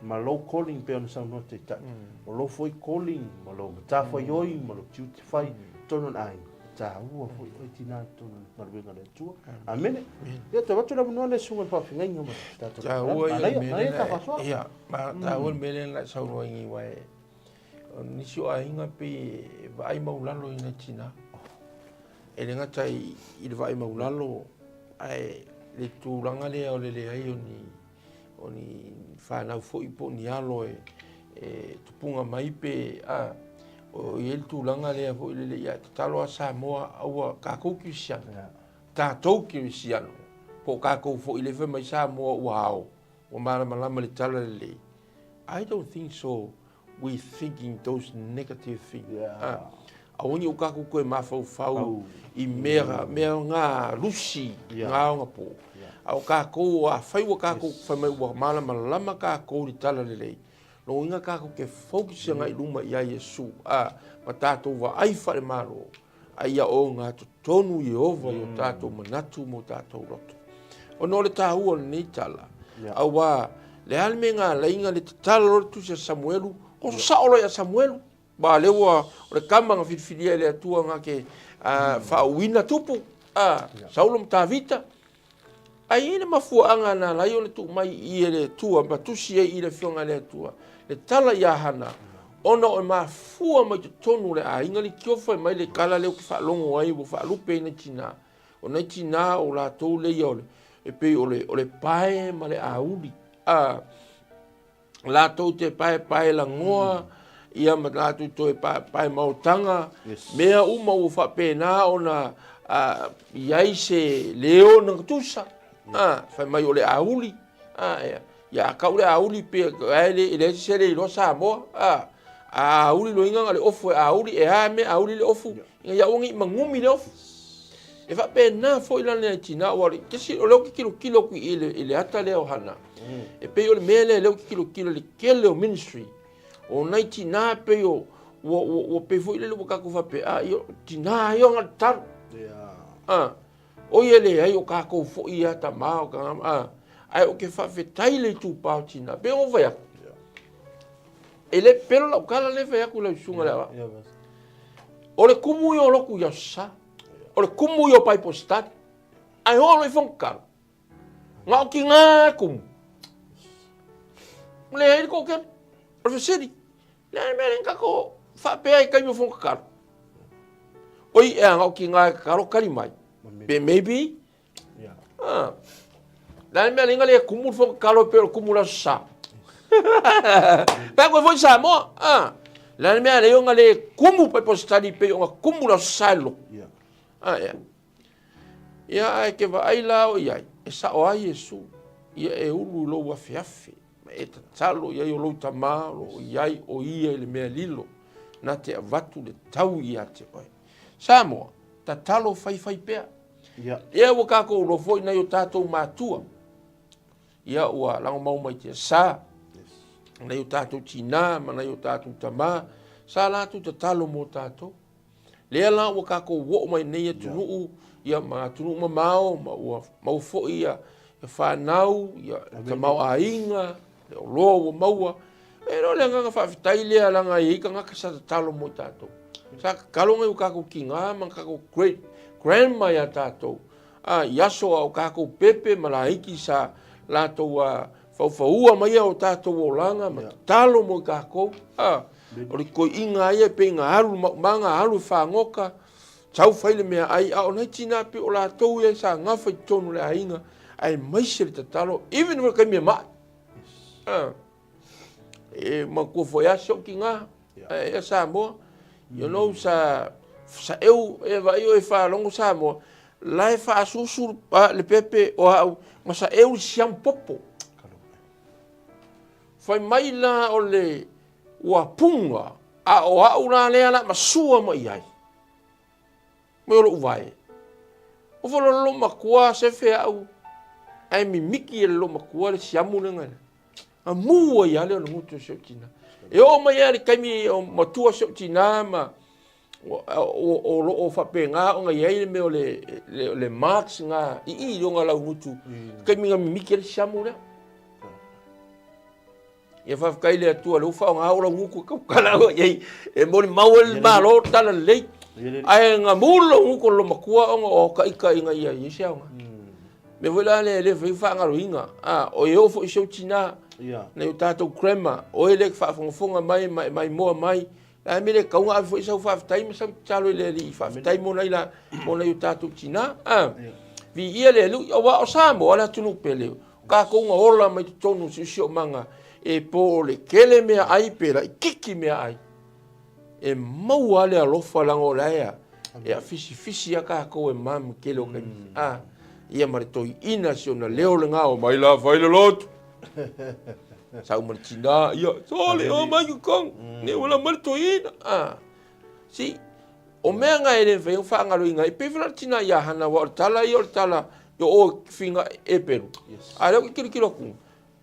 Ma lou calling pei ona saunoa Taitai. O lou foi calling, ma lou matawhaioi, ma lou tiute whai, tōna aiga. E tāua foi oe tinā i tōna galuega le Atua. Amene. Ia, toe avatu le avanoa le susuga i le faafeagaiga ma tātou. Tāua ia Manaia, le mea manaia lena tā e, faasoa. ia, ma tāua le mea lena e saunoa i ngi wae, o nisi o aiga pei e vaai maulalo i nai tinā. E le gata i le vaai maulalo, ae le tulaga lea o le leai o ni, o ni fanau foi po o ni alo e, e tupuga mai pe, a, o i ai le tulaga lea foi lele, ia tatalo a Samoa, aua tatou kerisiano, tatou kerisiano, po o tatou foi lea fai mai Samoa ua ao, ua malamalama i le talalelei. I don't think so. We thinking those negative thing. Yeah. Aua ne i o kākou toe mafaufau i mea, mea ngā lusi, yeah. ngā onga pō. Yeah. A o kākou, a whai ua kākou, yes. whai mai ua mālamalama kākou i tala lelei. Lona uiga kākou ke focus agai i luma iā Iesū, a ma tātou vaai falemalo, a ia o ngā totonu Iehova i o tātou manatu mo tātou loto. Ona o le tāua o lenei tala, yeah. auā, le a le mea ngā leinga le tatala loa le tusi a Samuelu, o yeah. sao loa ia Samuelu, Ba lea ua o le kama na filifilia e le Atua na ke faauuina tupu, a Saulo ma Tavita. Ai i ai le mafuaaga na ala ai ona tuu mai i i e le Atua ma tusi ai i le Afioga a le Atua le tala iā Hana, ona o e mafua mai totonu o le aiga le tiofa mai le tala lea ou te faalogo ai ua faalupe ai nai tinā. O nai tinā o latou lea o le, e pei o le, o le pae ma le auli. A, latou te paepae lagoa, ia ma latou toe paepae maotaga, yes. mea uma ua faapena ona i ai se leo na tusa, yeah. fai mai o le auli, ia, ia a kau le auli pe ae le e leai se le iloa Samoa, a auli loiga na le ofu e auli, e a mea auli le ofu, yeah. ia aua nei magumi le ofu. E faapena foi la le tina ua le kesi o leo ke kilokilo ku i le i le ata lea o Hana. E pei o le mea lea leo ke kilokilo le kele o ministry. O nai tina pei o ua ua ua pei foi lele ua kākou faapea a io tina ia nga tatalo. Yeah. Ah. O ia le ai o kākou foi ia tama o ka ah. Ai o ke faafetai le itupa o tina. Pei o fai atu. E le pelo lau tala le fai atu lau susuga le aoao. O le kumu ia o lotu i Aso Sa. O le kumu ia o Bible study. Ae oo loa i fono tatalo. Na o tiga e kumu. Leai le toatele. O le fesili, le a le mea lea na tatou faapea ai i taimi o fono tatalo? Oi, e a na o tiga e tatalo tali mai. Pe maybe Ah. Le a le mea lea le kumu le fono tatalo e pei o le kumu o le Aso Sa. Pe koe foi Samoa. Ah. Le a le mea lea ona le kumu Bible study pei ona kumu le Aso Sa e le lotu. Ah, yeah. Ia, ae ke vaai la o i ai, e sao ai Iesu, ia e ulu i lou afeafe, ma e tatalo i ai o lou tamā o lo o i ai o ia i le mea lilo, na te avatu le tau ia te oe. Samoa, tatalo faifai pea. Ia. Ia ua kākou iloa foi nai o tātou mātua. Ia ua lagomau mai te sa. Yes. Nai o tātou tinā ma nai o tātou tamā. Sa lātou tatalo mō tātou. Lea la ua kākou oo mai nei atunuu, ia ma atunuu mamao, ma ua mau foi ia, ia whānau, ia tamaoaiga, le oloa ua maua. E le o le agaga faafetai lea leaga e i ai tagata sa tatalo mo i tatou. Sa tatalo nai o kākou tigā ma kākou great grandma iā tātou. A, i aso a o kākou pepe ma laiti sa latou a faufaua mai o tātou olaga ma tatalo mo i kākou. A, o le toeaiina ia pei na alu le maumaga, alu e fāgoka, sau fai le meaai, a o nai tinā pei o latou ia sa gafa i totonu o le aiga, aemaise le tatalo, even foi le taimi e ma'i. A. E manatua foi lava si ou tina, ia Samoa, you know, sa saeu e vaai oe e faalogo Samoa, la e faasusu le pepe o au, ma saeu le siamu popo. Fai mai la o le ua punga, a o au la lea la masua mai ai. Mai o lou vae. O foi lo matua sefe au, ae mimiki e le lo matua le siamu le ngai. A mu ai lava lea o le gutu o si ou tina. E oo mai lava i le taimi o matua si ou tina ma o lo o faapena ona i ai le mea o le marks na i i i lona laugutu, taimi na mimiti ai le siamu lea. Ia faafetai i le Atua lea ua faaaoga ou laugutu e tautala au i ai e molimau ai le Malo le talalelei. Ae na mu le laugutu o le loomatua ona o ita ina ia i ai se aoga. Mea foi la lea e le mafai ona faagaloina, a, o e oo foi i si ou tina, nai o tatou grandma, o e lea e faafogafoga mai ma e maimoa mai, a mea le tatau ona ave foi sau faafetai ma sau tatalo i le Alii, faafetai mo nai la, mo nai o tatou tina, a, viia le Alii, aua o Samoa le atunuu pele, o tatou na ola mai totonu o siosiomaga, e po o le tele meaai pe laitiiti meaai. E maua lava le alofa leaga o la e e afisifisi lava tatou e mama tele o taimi. Mm. Ah, ia ma le toeaina si ona leo lena o mai la fai le lotu. Sau ma le tina, ia, sole, o mai totonu, ne ua lau mai le toeaina. Ah, see, o mea na e le mafai ona faagaloina ai, e pei foi la o le tina ia Hana, aua o le tala ia o le tala, o o figa e pelu. A o lea ou te tilotilo atu,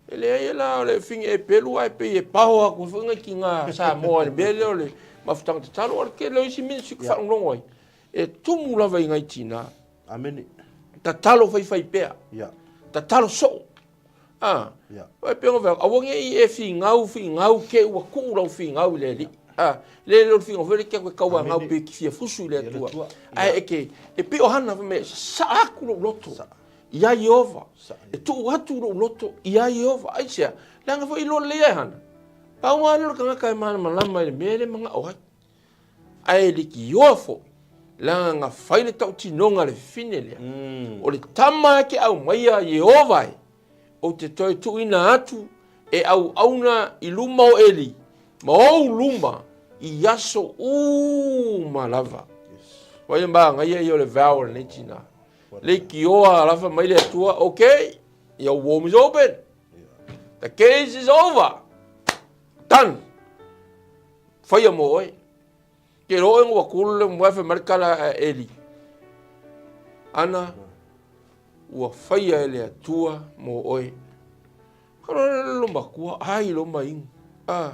e leai la o le figa e pelu ae pei e paho atu foi nai tina Samoa i le mea lea o le mafutaga tatalo. O le tele o isi ministry ou te faalogologo ai, e tumu lava i nai tina. Amene. Tatalo faifaipea. Tatalo soo. A. Ia. E pei ona fai atu, aua ne i e finau, finau te i ua tuu lau finau i le Alii. A. Le le o le finau foi lea e te atu e tauanau pe e te fia fusu i le Atua. Ae e te, e pei o Hana fai mai, e sasaa atu lou loto iā Ieova. E tuu atu lou loto iā Ieova. Aisea? Leaga foi e iloa lelei lava e Hana, pau lava lea o le tagata e malamalama i le mea lea e manao ai. Ae leitioa foi, leaga na fai le tautinoga a le fafine lea, o le tama e te aumaia Ieova e, ou te toe tuuina atu e auauna i luma o Eli ma ou luma i aso uma lava. Vaai le manaia ia o le vow a lenei tina. Leitioa lava mai le Atua, okay, your womb is open. The case is over. Done. Faia mo oe. Ke iloa oe ua kulu le moe fai mai le tala a Eli. Ana, ua faia e le Atua mo oe. Ka loa le matua, ai lo mai inu. Ah,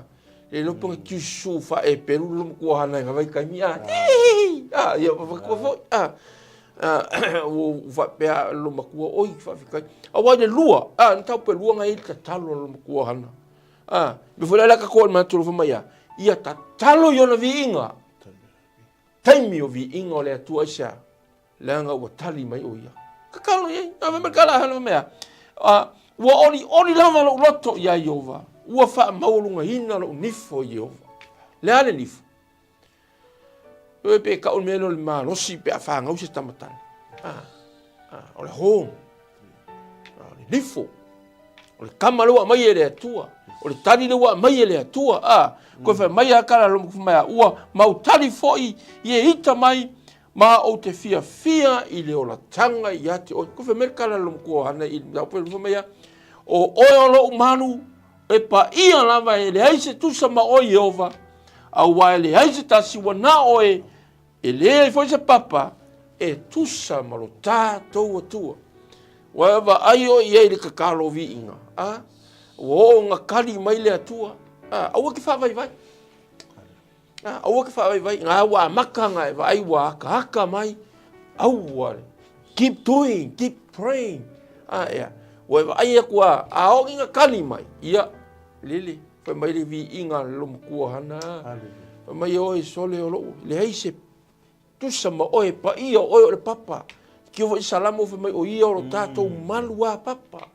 le iloa pe na tiusu faaepelu le matua hana i na vaitaimi. Ah, ah, ia matua foi. Ah, ua faapea le matua, oi, faafetai. Aua i le lua, ah, na tau pe lua na i le tatalo a le matua hana. A, mea foi la lea tatou o le manatu alofa mai a, ia tatalo i ona viiga. Taimi o viiga o le Atua aisea? Leaga ua tali mai o ia. Tatalo i ai. A, fai mai le tala mea. A, ua olioli lava lou loto iā Ieova, ua faamaualugaina lou nifo i Ieova. Le a le nifo? Ioe pe tau le mea lea o le malosi pe a fanau se tama tane. Ah, ah, o le home. Ah, o le nifo. O le tama lea ua aumai e le Atua. O le tali lea ua aumai e le Atua. Ah, koe fai mai a kala lomo mai a ua mau tali foi i e ita mai ma ou te fiafia i le olataga ia te oe. Koe fai mai le kala lomo kua hana i le fai mai a o oe o lou malu E paia lava e leai se tusa ma oe Ieova, auā e leai se tasi ua na oe, e leai foi se papa e tusa ma lo tatou Atua. Ua e vaai oe i ai i le tatalo viiga, a? Ua oo ina kali mai le Atua, a? Aua e te faavaivai. A, aua ke faavaivai, ngā ua amata nga e vaai ua akaaka mai, aua le, keep doing, keep praying. A, ea, ua e vaai aku a, a oo ki nga kali mai, ia, lele, fai mai le viiga a le lomatua hana, fai mai oe sole o lou, leai se tusa ma oe, paia o oe o le papa. Kio foi Salamo fai mai o ia o lo tatou malu a papa.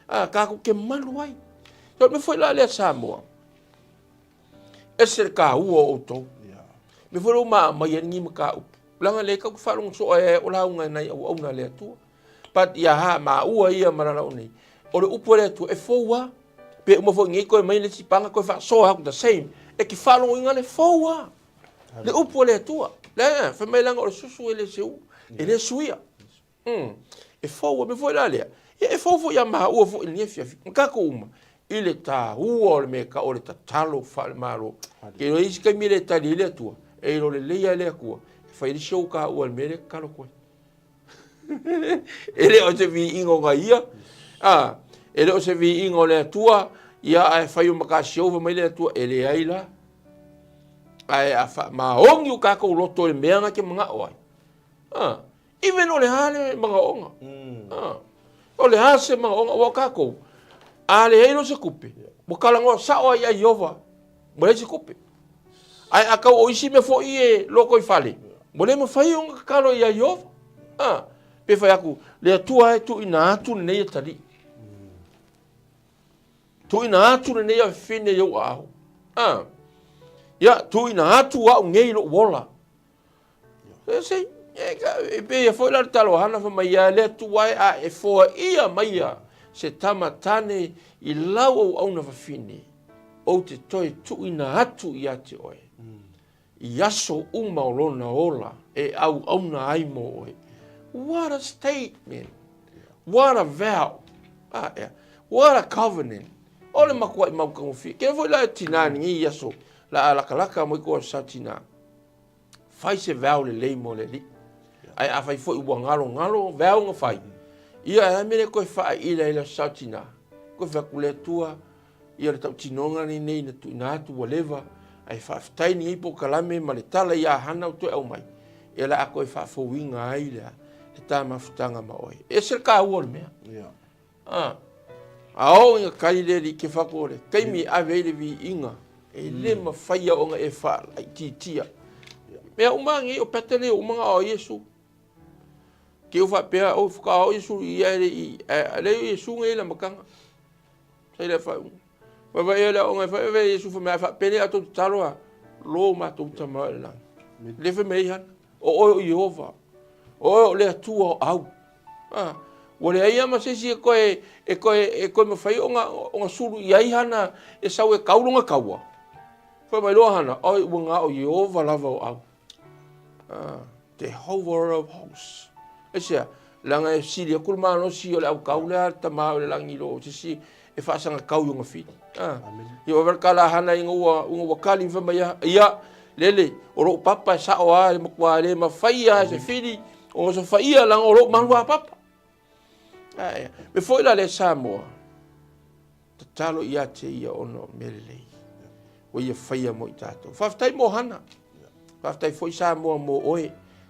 A, tatou te malu ai. Ia, o le mea foi la lea Samoa, Ese le taua o outou. Mea foi lea ua maamai ai lenei mataupu. Leaga lea tatou te faalogo soo ai o lauga e nai auauna a le Atua. But ia ha maua ia ma lalao nei. O le upu a le Atua e fou lava. Pe uma foi nei toe mai le isi paga toe faasoa atu the same. E te faalogoina le fou lava. Le upu a le Atua. Leaga fai mai leaga o le susu e le seu, e le suia. Umm, e fou a mea foi la lea. Ia e fou foi ia maua foi i lenei afiafi, ma tatou uma, i le taua o le mea e tau o le tatalo faale-Malo. Ke iloa i isi taimi e le tali ai le Atua, e iloa lelei lava e le Atua, e fai ai le show taua i le mea lea e tatalo atu ai. E le o se viiga o ia, a, e le o se viiga o le Atua, ia ae fai o ma ka show fai mai le Atua, e leai la. Ae a faamaoni o tatou loto i le mea na te manao ai, a, Even o le a le manaoga. Mm. O le a se manaoga aua o tatou, a leai loa se tupe, ua talanoa sao lava ia Ieova, ua leai se tupe. Ae a tau o isi mea foi e lotoifale, ua le mafai ona tatalo ia Ieova. Ah, pe fai atu, le Atua e tuuina atu lenei atalii. Tuuina atu lenei afafine i ou aao. Ah, ia, tuuina atu au nei i lou ola. Se, e pei foi la le talo hana fai mai ia le Atua e a e foaia maia se tama tane i lau auauna fafine, ou te toe tuuina atu ia te oe i aso uma o lona ola e auauna ai mo oe. What a statement! What a vow! Ah, yeah. What a covenant! O le matuaʻi mautagofie. Kēia foi la e tinā lenei aso, la a lakalaka mai kou aso sa tinā. Fai se vow lelei mo le Alii. Ae afai foi ua galogalo vow na fai, ia e a mea le toe faaila ai le aso sa tinā. Toe fai atu le Atua, ia le tautinoga lenei na tuuina atu ua leva, ae faafetai lenei polokalame ma le tala ia Hana ua toe aumai, ia la a toe faafouina ai le ta mafutaga ma oe. E ese le taua o le mea. Yeah. A, a oo ina tali le alii ke fatu o le taimi e ave ai le viiga, e le mafaia ona e faalaitiitia. Mea uma nei, o pete nei uma na o Iesu. Ke u faapea, o faatoa oo Iesu i ia e le i, a le o Iesu nei le amataga. Sai le faaiuga. Vaavaai le aoga e fai, ave Iesu fai mai, a faapea nei a outou tatalo a, lo matou Tama i le lagi. Le fai mai ai hana, o oe o Ieova, o oe o le Atua o au. A, ua leai lava ma se isi e toe, e toe, e toe mafai ona, ona sulu i ai hana e sau e kau lona kaua. Fai mai loa hana, oi, ua na o Ieova lava o au. A, Jehovah of hosts. Aisea? Leaga e sili atu le malosi o le aukau lea a le Tama o le lagi i lo se isi e faasagatau i ona fili. A. Ia ua vale tala hana ina ua, ina ua kali fai mai a, ia, lele, o lou papa e sao a, e matua le mafai a se fili, o sofaia leaga o lou malu a papa. Ae, me foi la le Samoa, Tatalo ia te ia ona o mea lelei ua ia faia mo i tatou. Faafetai mo Hana. Faafetai foi Samoa mo oe,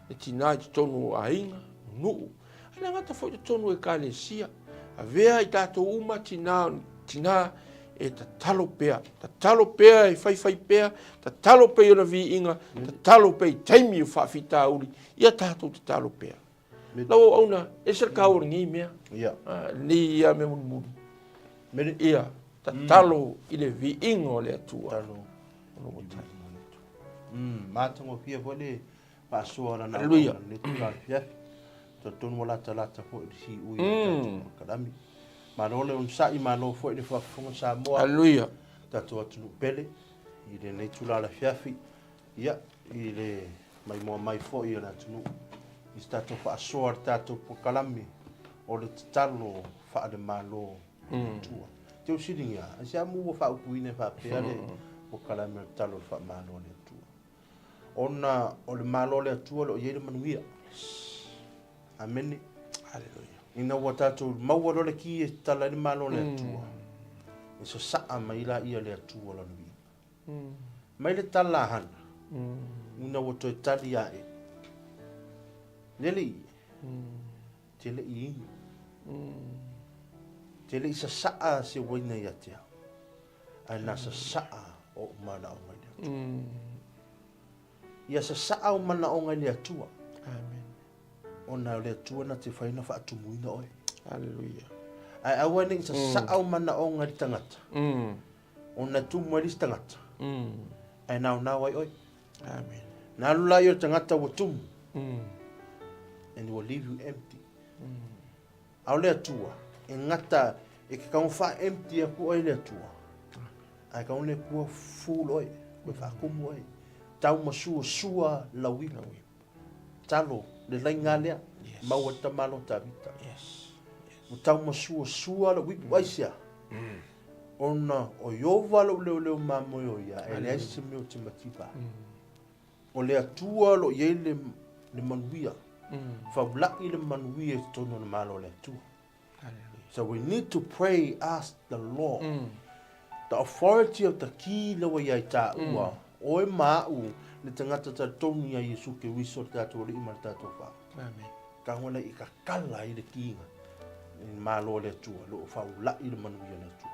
le tinā i totonu o aiga, o nuu, a le gata foi i totonu o ekalesia. Avea i tatou uma tinā, tinā e tatalo pea, tatalo pea e faifai pea, tatalo pea i ona viiga, tatalo pea i taimi o faafitauli, ia tatou tatalo pea. Lau auauna, ese le taua o lenei mea. Ia. Ah, lenei ia mea mulimuli. Mele. Ia, tatalo mm. i le viiga o le Atua. Tatalo. O lo matai. Mm, matagofie foi le faasoa lana Hallelujah. le tula afiafi. Talitonu ua latalata foi le siui o le tatou polokalame. Malo le onosai, malo foi le faafofoga Samoa. Hallelujah. Tatou atunuu pele i lenei tula afiafi. Ia, i le maimoa mai foi o le atunuu i se tatou faasoa i le tatou polokalame o le tatalo faale-Malo o le Atua. Te usiligia, aisea mu ua faaupuina e faapea le polokalame o le tatalo o le faamalo a le Atua? Ona o le Malo o le Atua o lo o i ai le manuia. Amene. Hallelujah. Ina ua tatou maua loa le ki e tatala ai le Malo o le Atua, e sasaa mai laia le Atua lona viiga. Mai le tala a Hana, ina ua toe tali aʻe, Lele i, te le i inu, te le i sasaa se uaina ia te au, ae na sasaa oʻu manaoga i le Atua. Ia sasaa ou manaoga i le Atua. Amen. Ona o le Atua na te whai na whaatumuina oe. Hallelujah. Ae aua nei sasaa ou manaoga i le tagata. Ona e tumu ai le isi tagata, ae naonao ai oe. Amen. Na alu la ia o le tagata ua tumu, and he will leave you empty. A o le Atua, e gata, e ke kago wha-empty aku oe le Atua. Ae kago le Atua full oe, koe whaakumu oe. Tau ma sua sua lau ipu. Talo, le lainga lea, Yes. maua te tamalo Tavita. Yes. Ua tau ma sua sua lau ipu, aisea? Ona o Ieova lou leoleo mamoe o ia, e leai se mea o te mativa. O le Atua o lo o i ai le, le manuia. Faulai le manuia i totonu o le Malo o le Atua. So we need to pray, ask the Lord. The authority of the key lea ua i ai tāua, oe ma a'u, le tagata talitonu iā Iesu Keriso le tatou Alii ma le tatou Faaofi. Amen. Tago i kakala ai le kiga i le Malo o le Atua, lo o faulai le manuia o le Atua.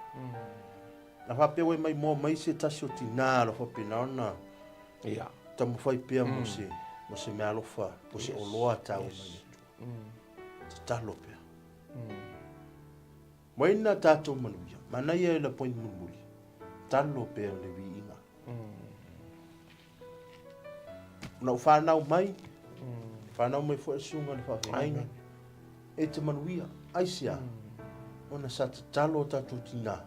Na faapea ua mai moa mai se tasi o tinā lo faapena ona Ia. taumafai pea mo se mo se meaalofa, mo se oloa taua mai le Atua. Tatalo pea. Mai na tatou manuia, manaia e la point mulimuli, talo pea le viiga. Na ou whanau mai, whanau mai foi le susuga le faafeagaiga, e te manuia, aisea, ona sa tatalo o tatou tinā,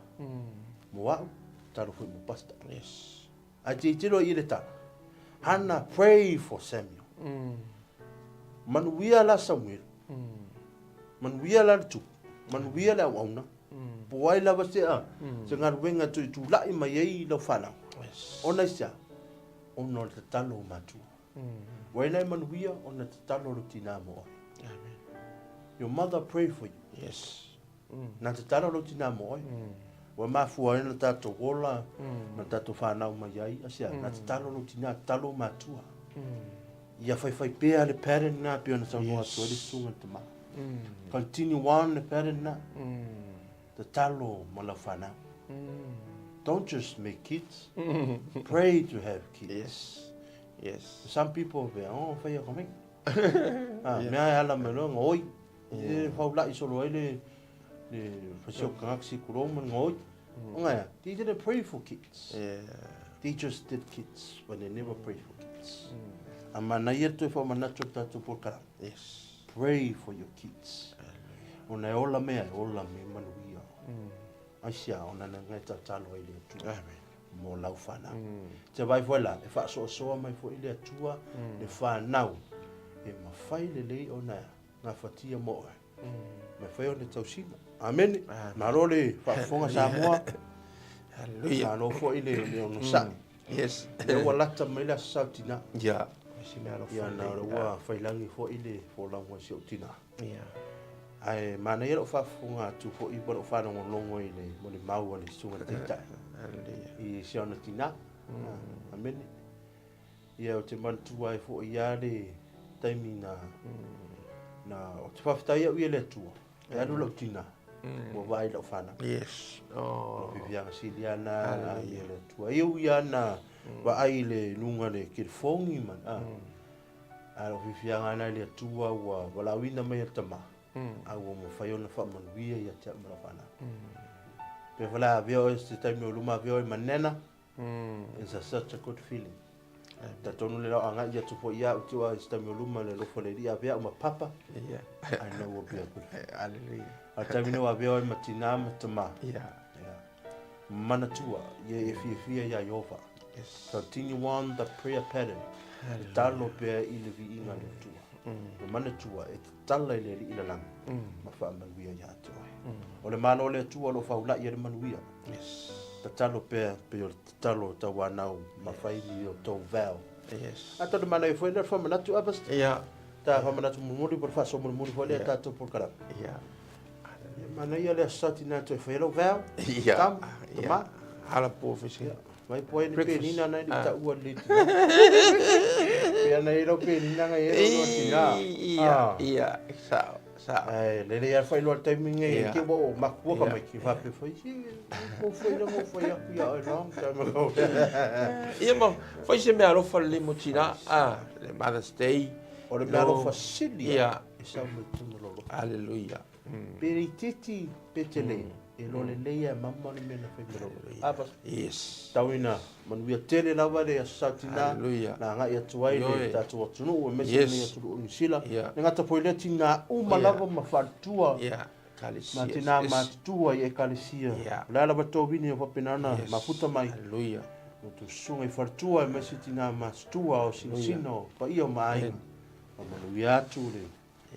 mo au, tatalo foi mo pastor. Yes. Ae tilotilo i le tala, Hannah pray for Samuel. Manuia la Samuel, manuia la le tupu, manuia le auauna. Po o ai lava se a, se galuega e toe tulai mai ai lau fanau. Ona i se a? Ona o le tatalo o matua. Ua ai la e manuia ona tatalo lou tinā mo oe. Amen. Your mother pray for you. Yes. Na tatalo lou tinā mo oe. Ua mafua ai ona tatou ola, na tatou fanau mai ai, aisea? Na tatalo lou tinā, tatalo matua. Ia faifai pea le pattern na pei ona saunoa atu ai le susuga i le tama. Continue on le pattern na. Tatalo mo lau fanau. Don't just make kids. Pray to have kids. Yes. Yes. Some people be, oh, whai ako mai. Ah, mea e ala mai loa, ngoi. E faulai solo ai le, le whasio kangak si kuro ma ngoi. O ngai, they didn't pray for kids. Yeah. They just did kids, but they never pray for kids. A mana ia toe whamanatu o tātou pōkara. Yes. Pray for your kids. Ona e ola mea, e ola me manuia. Aisea, ona na ngai tatalo ai le Atua. Amen. Mo lau whanau. Te vai foi la, e whaasoasoa mai foi le Atua, le whanau. E mawhai le lei ona gafatia mo oe. Mai fai ona tausiga. Amene. Malo le faafofoga Samoa. Hallelujah. Malo foi le le onosai. Yes. Lea ua lata mai le aso sa o tinā. Ia. Se mea alofa. Ia na ua failangi foi le folauga a si ou tinā. Ia. Ae manaia lou faafofoga atu foi ma lou faalogologo i le molimau a le Susuga i le Taitai. Hallelujah. I si ana tinā. Amene. Ia, ou te manatua ai foi ia le taimi na, na, ou te faafetai au ia le Atua, e alu lau tina, ua vaai lau fanau. Yes. Oh. Fiafiaga sili ana ia le Atua. Ia ui ana vaai i le luga le kelefogi ma, a, a lau fiafiaga ana i le Atua ua valaauina mai e le tama, a ua mafai ona faamanuia ia te au ma lau fanau. Pe fa la avea oe se taimi o luma avea oe ma nena, It's a such a good feeling. Talitonu le lau agai atu foi ia au tua i se taimi o luma le alofa o le Alii avea au ma papa. Yeah. I know will be a good feeling. Hallelujah. A taimi nei ua avea oe ma tinā ma tamā. Yeah. Yeah. Manatua, ia e fiafia iā Ieova. Yes. Continue on the prayer pattern. Tatalo pea i le viiga a le Atua. Ma manatua e tatala i le Alii lalagi ma faamanuia ia te oe. O le Malo o le Atua o lo o faulai ai le manuia. Yes. Tatalo pea pei o le tatalo o tauanau ma fai ni o tou vow. Yes. A tau mana foi le whamanatu a pastor. Yeah. Ta whamanatu mulimuli po le faasoa mulimuli foi lea tatou polokalame. Yeah. Ia manaia le aso Sati na toe fai ai lau vow. Yeah. Tama, tama. Hala po fai se. Mai po ai ni Breakfast. penina na ni taua le tina. Pe ana i lau penina ngai e lau tina. Ia, ia, sao. Sa. Ae, lelei lava faailoa le taimi lenei Ia. te ua o makua ka Ia. mai ki faapea fai, se, ko fai la mo fai aku ia oe long time ago. Ia ma fai se mea alofa lelei mo tina, ah, le Mother's Day. O le mea alofa sili Ia. e sau mai totonu o lou loto. Hallelujah. Pe itiiti, pe tele, e iloa lelei lava e mama le mea na fai mai lou loto. Ah, Pastor. Yes. Tau ina manuia tele lava le Aso Sa Tinā, Hallelujah. na agai atu ai le Ioe. tatou atunuu, aemaise Yes. lenei atunuu o Niu Sila. Yeah. Le gata foi lea tinā uma Yeah. lava ma faletua, Yeah. Ekalesia. ma tinā Yes. matutua i ekalesia. Yeah. O le a lava tovini o faapena ona Yes. mafuta mai. Hallelujah. O tou susuga i faletua, aemaise tinā matutua o sinasina o paia o ma aiga. Amen. Faamanuia atu le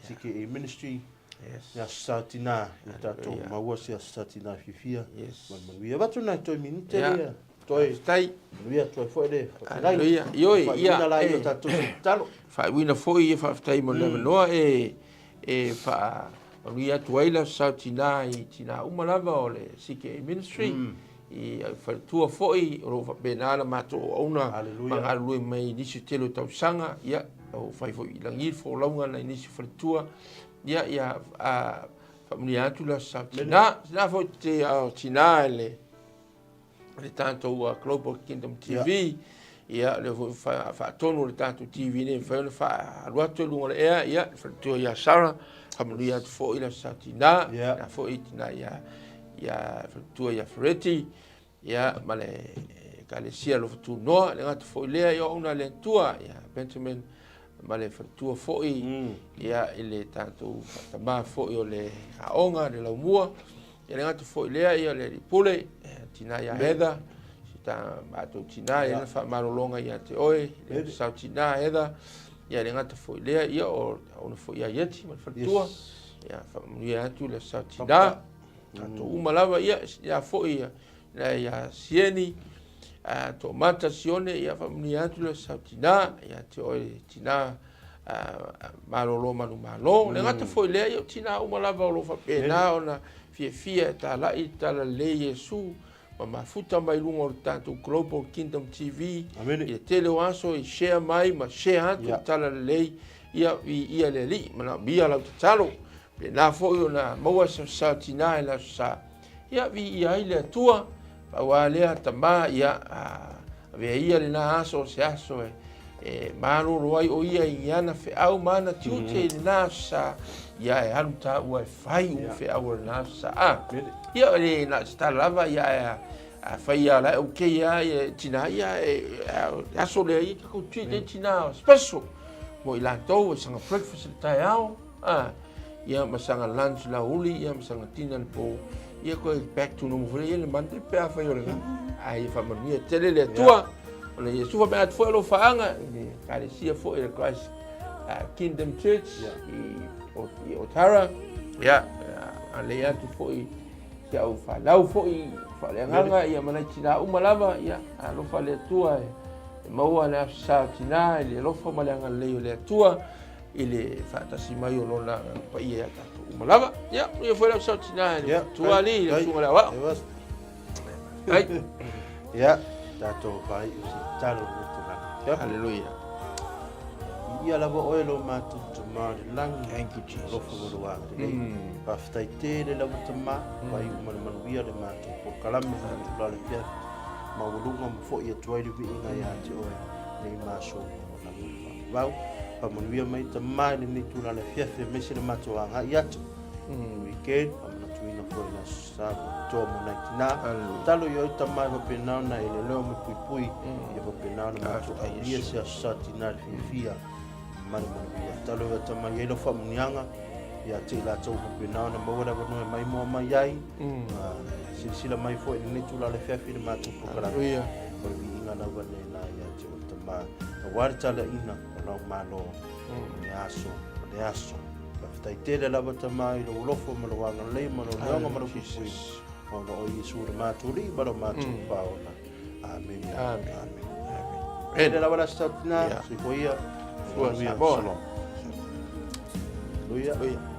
CKA Ministry. Yes. I aso sa tinā, i tātou Hallelujah. maua se aso sa tinā fiafia. Yes. Ma le manuia. Avatu nai toe minute Yeah. lea. Toe Faafetai. manuia atu ai foi le faafetai. Hallelujah. Ioe, ia, Faaiuina la ia eh. tātou se tatalo. Faaiuina foi ia faafetai mo le avanoa e e faamanuia atu ai le aso sa tinā i tinā uma lava o le CKA Ministry. I faletua foi o lo o faapena la matou auauna Hallelujah. ma galulue mai i nisi o tele o tausaga, ia, o fai foi i lagi le folauga nai nisi o faletua, ia, ia, a, faamanuia atu le aso sa tina, tina foi te ao tina i le, le tatou Global Kingdom TV, ia, lea foi faatonu le tatou TV nei, mafai ona faaalu atu i luga o le ea, ia, le faletua ia Sarah, faamanuia atu foi le aso sa tina, Yeah. tina foi tina ia, ia faletua ia Fereti, ia, ma le Ekalesia Alofa Tunoa, le gata foi lea i auauna a le Atua, ia Benjamin ma le faletua foi, ia, i le tatou tama foi o le aoga, le laumua, ia le gata foi lea, ia le alii pule, tina ia Heather, si ta matou tina, ia na faamalologa ia te oe, le sao tina Heather, ia le gata foi lea, ia o ona foi ia Ieti ma le faletua, ia faamanuia atu le sao tina. Tatou uma lava, ia, ia foi ia, ia Sieni, Toomata Sione, ia faamanuia atu le Aso Sa o Tina, ia te oe tina malolo manumalo. Le gata foi lea, ia o tina uma lava o lo o faapena ona fiafia e talai le talalelei Iesu ma mafuta mai luga o le tatou Global Kingdom TV i le tele o aso e share mai ma share atu le talalelei, ia viia le Alii, manaomia lau tatalo. Pena foi ona maua se sa tina i le aso sa, ia viia ai le Atua, pau lava lea tama, ia avea ia lena aso o se aso e e malolo ai o ia i ana feau ma ana tiute i lena aso sa, ia e alu taua e fai uma feau o lena aso sa. A, ia e le na o se tala lava, ia ae afai lava o la e okay lava ia tina, ia e aso lea ia tatou treat ai tina special mo i latou e saga breakfast i le taeao. A, ia ma saga lunch la uli, ia ma saga dinner le po, ia koe back to normal foi ia le Monday pe afai o lena. Ai ia faamanuia tele le Atua. Ona Iesu faapena atu foi alofaaga i le Ekalesia foi le Christ Kingdom Church i Otara. Ia, alei atu foi si au fanau foi faaleagaga ia ma nai tina uma lava, ia alofa le Atua e maua le aso sa o tina i le alofa ma le agalelei o le Atua. i le faatasi mai o lona Agaga Paia ia tatou uma lava. Ia, ia foi lau sao tina i le tuali, le susuga i le aoao. Ai. Ia, tatou faaiu se tatalo i lenei tulaga. Hallelujah. Ia lava oe lo matou Tama o le lagi. Thank you, Jesus. Alofa ma lou agalelei. Faafetai tele lava Tama, faaiu ma le manuia le matou polokalame i le tulaga o le afiafi. Maualuga ma foi atu ai le viiga ia te oe nei ma aso uma. Faavavau, faamanuia mai Tama i lenei tulaga le afiafi aemaise le matou agai atu. Weekend, faamanatuina foi le Aso Sa toa mo nai tina. Tatalo i oe Tama e faapena ona e leoleo ma puipui, ia faapena ona matou aulia se Aso Sa tina i le fiafia ma le manuia. Tatalo i oe Tama i ai lau faamanuiaga ia te i latou faapena ona maua le avanoa e maimoa mai ai. Silasila mai foi i lenei tulaga le afiafi i le matou polokalame. O le viiga lava lena ia te oe Tama. Aua le talaina o lau Malo i le aso o le aso. Faafetai tele lava Tama i lou alofa ma lou agalelei ma lou leoga ma lou puipuiga. Ona o Iesu le matou Alii ma lo matou Paola. Amene. Amen. Amen. Tele lava la sa tina, soifua ia. Shalom. Hallelujah. Hallelujah.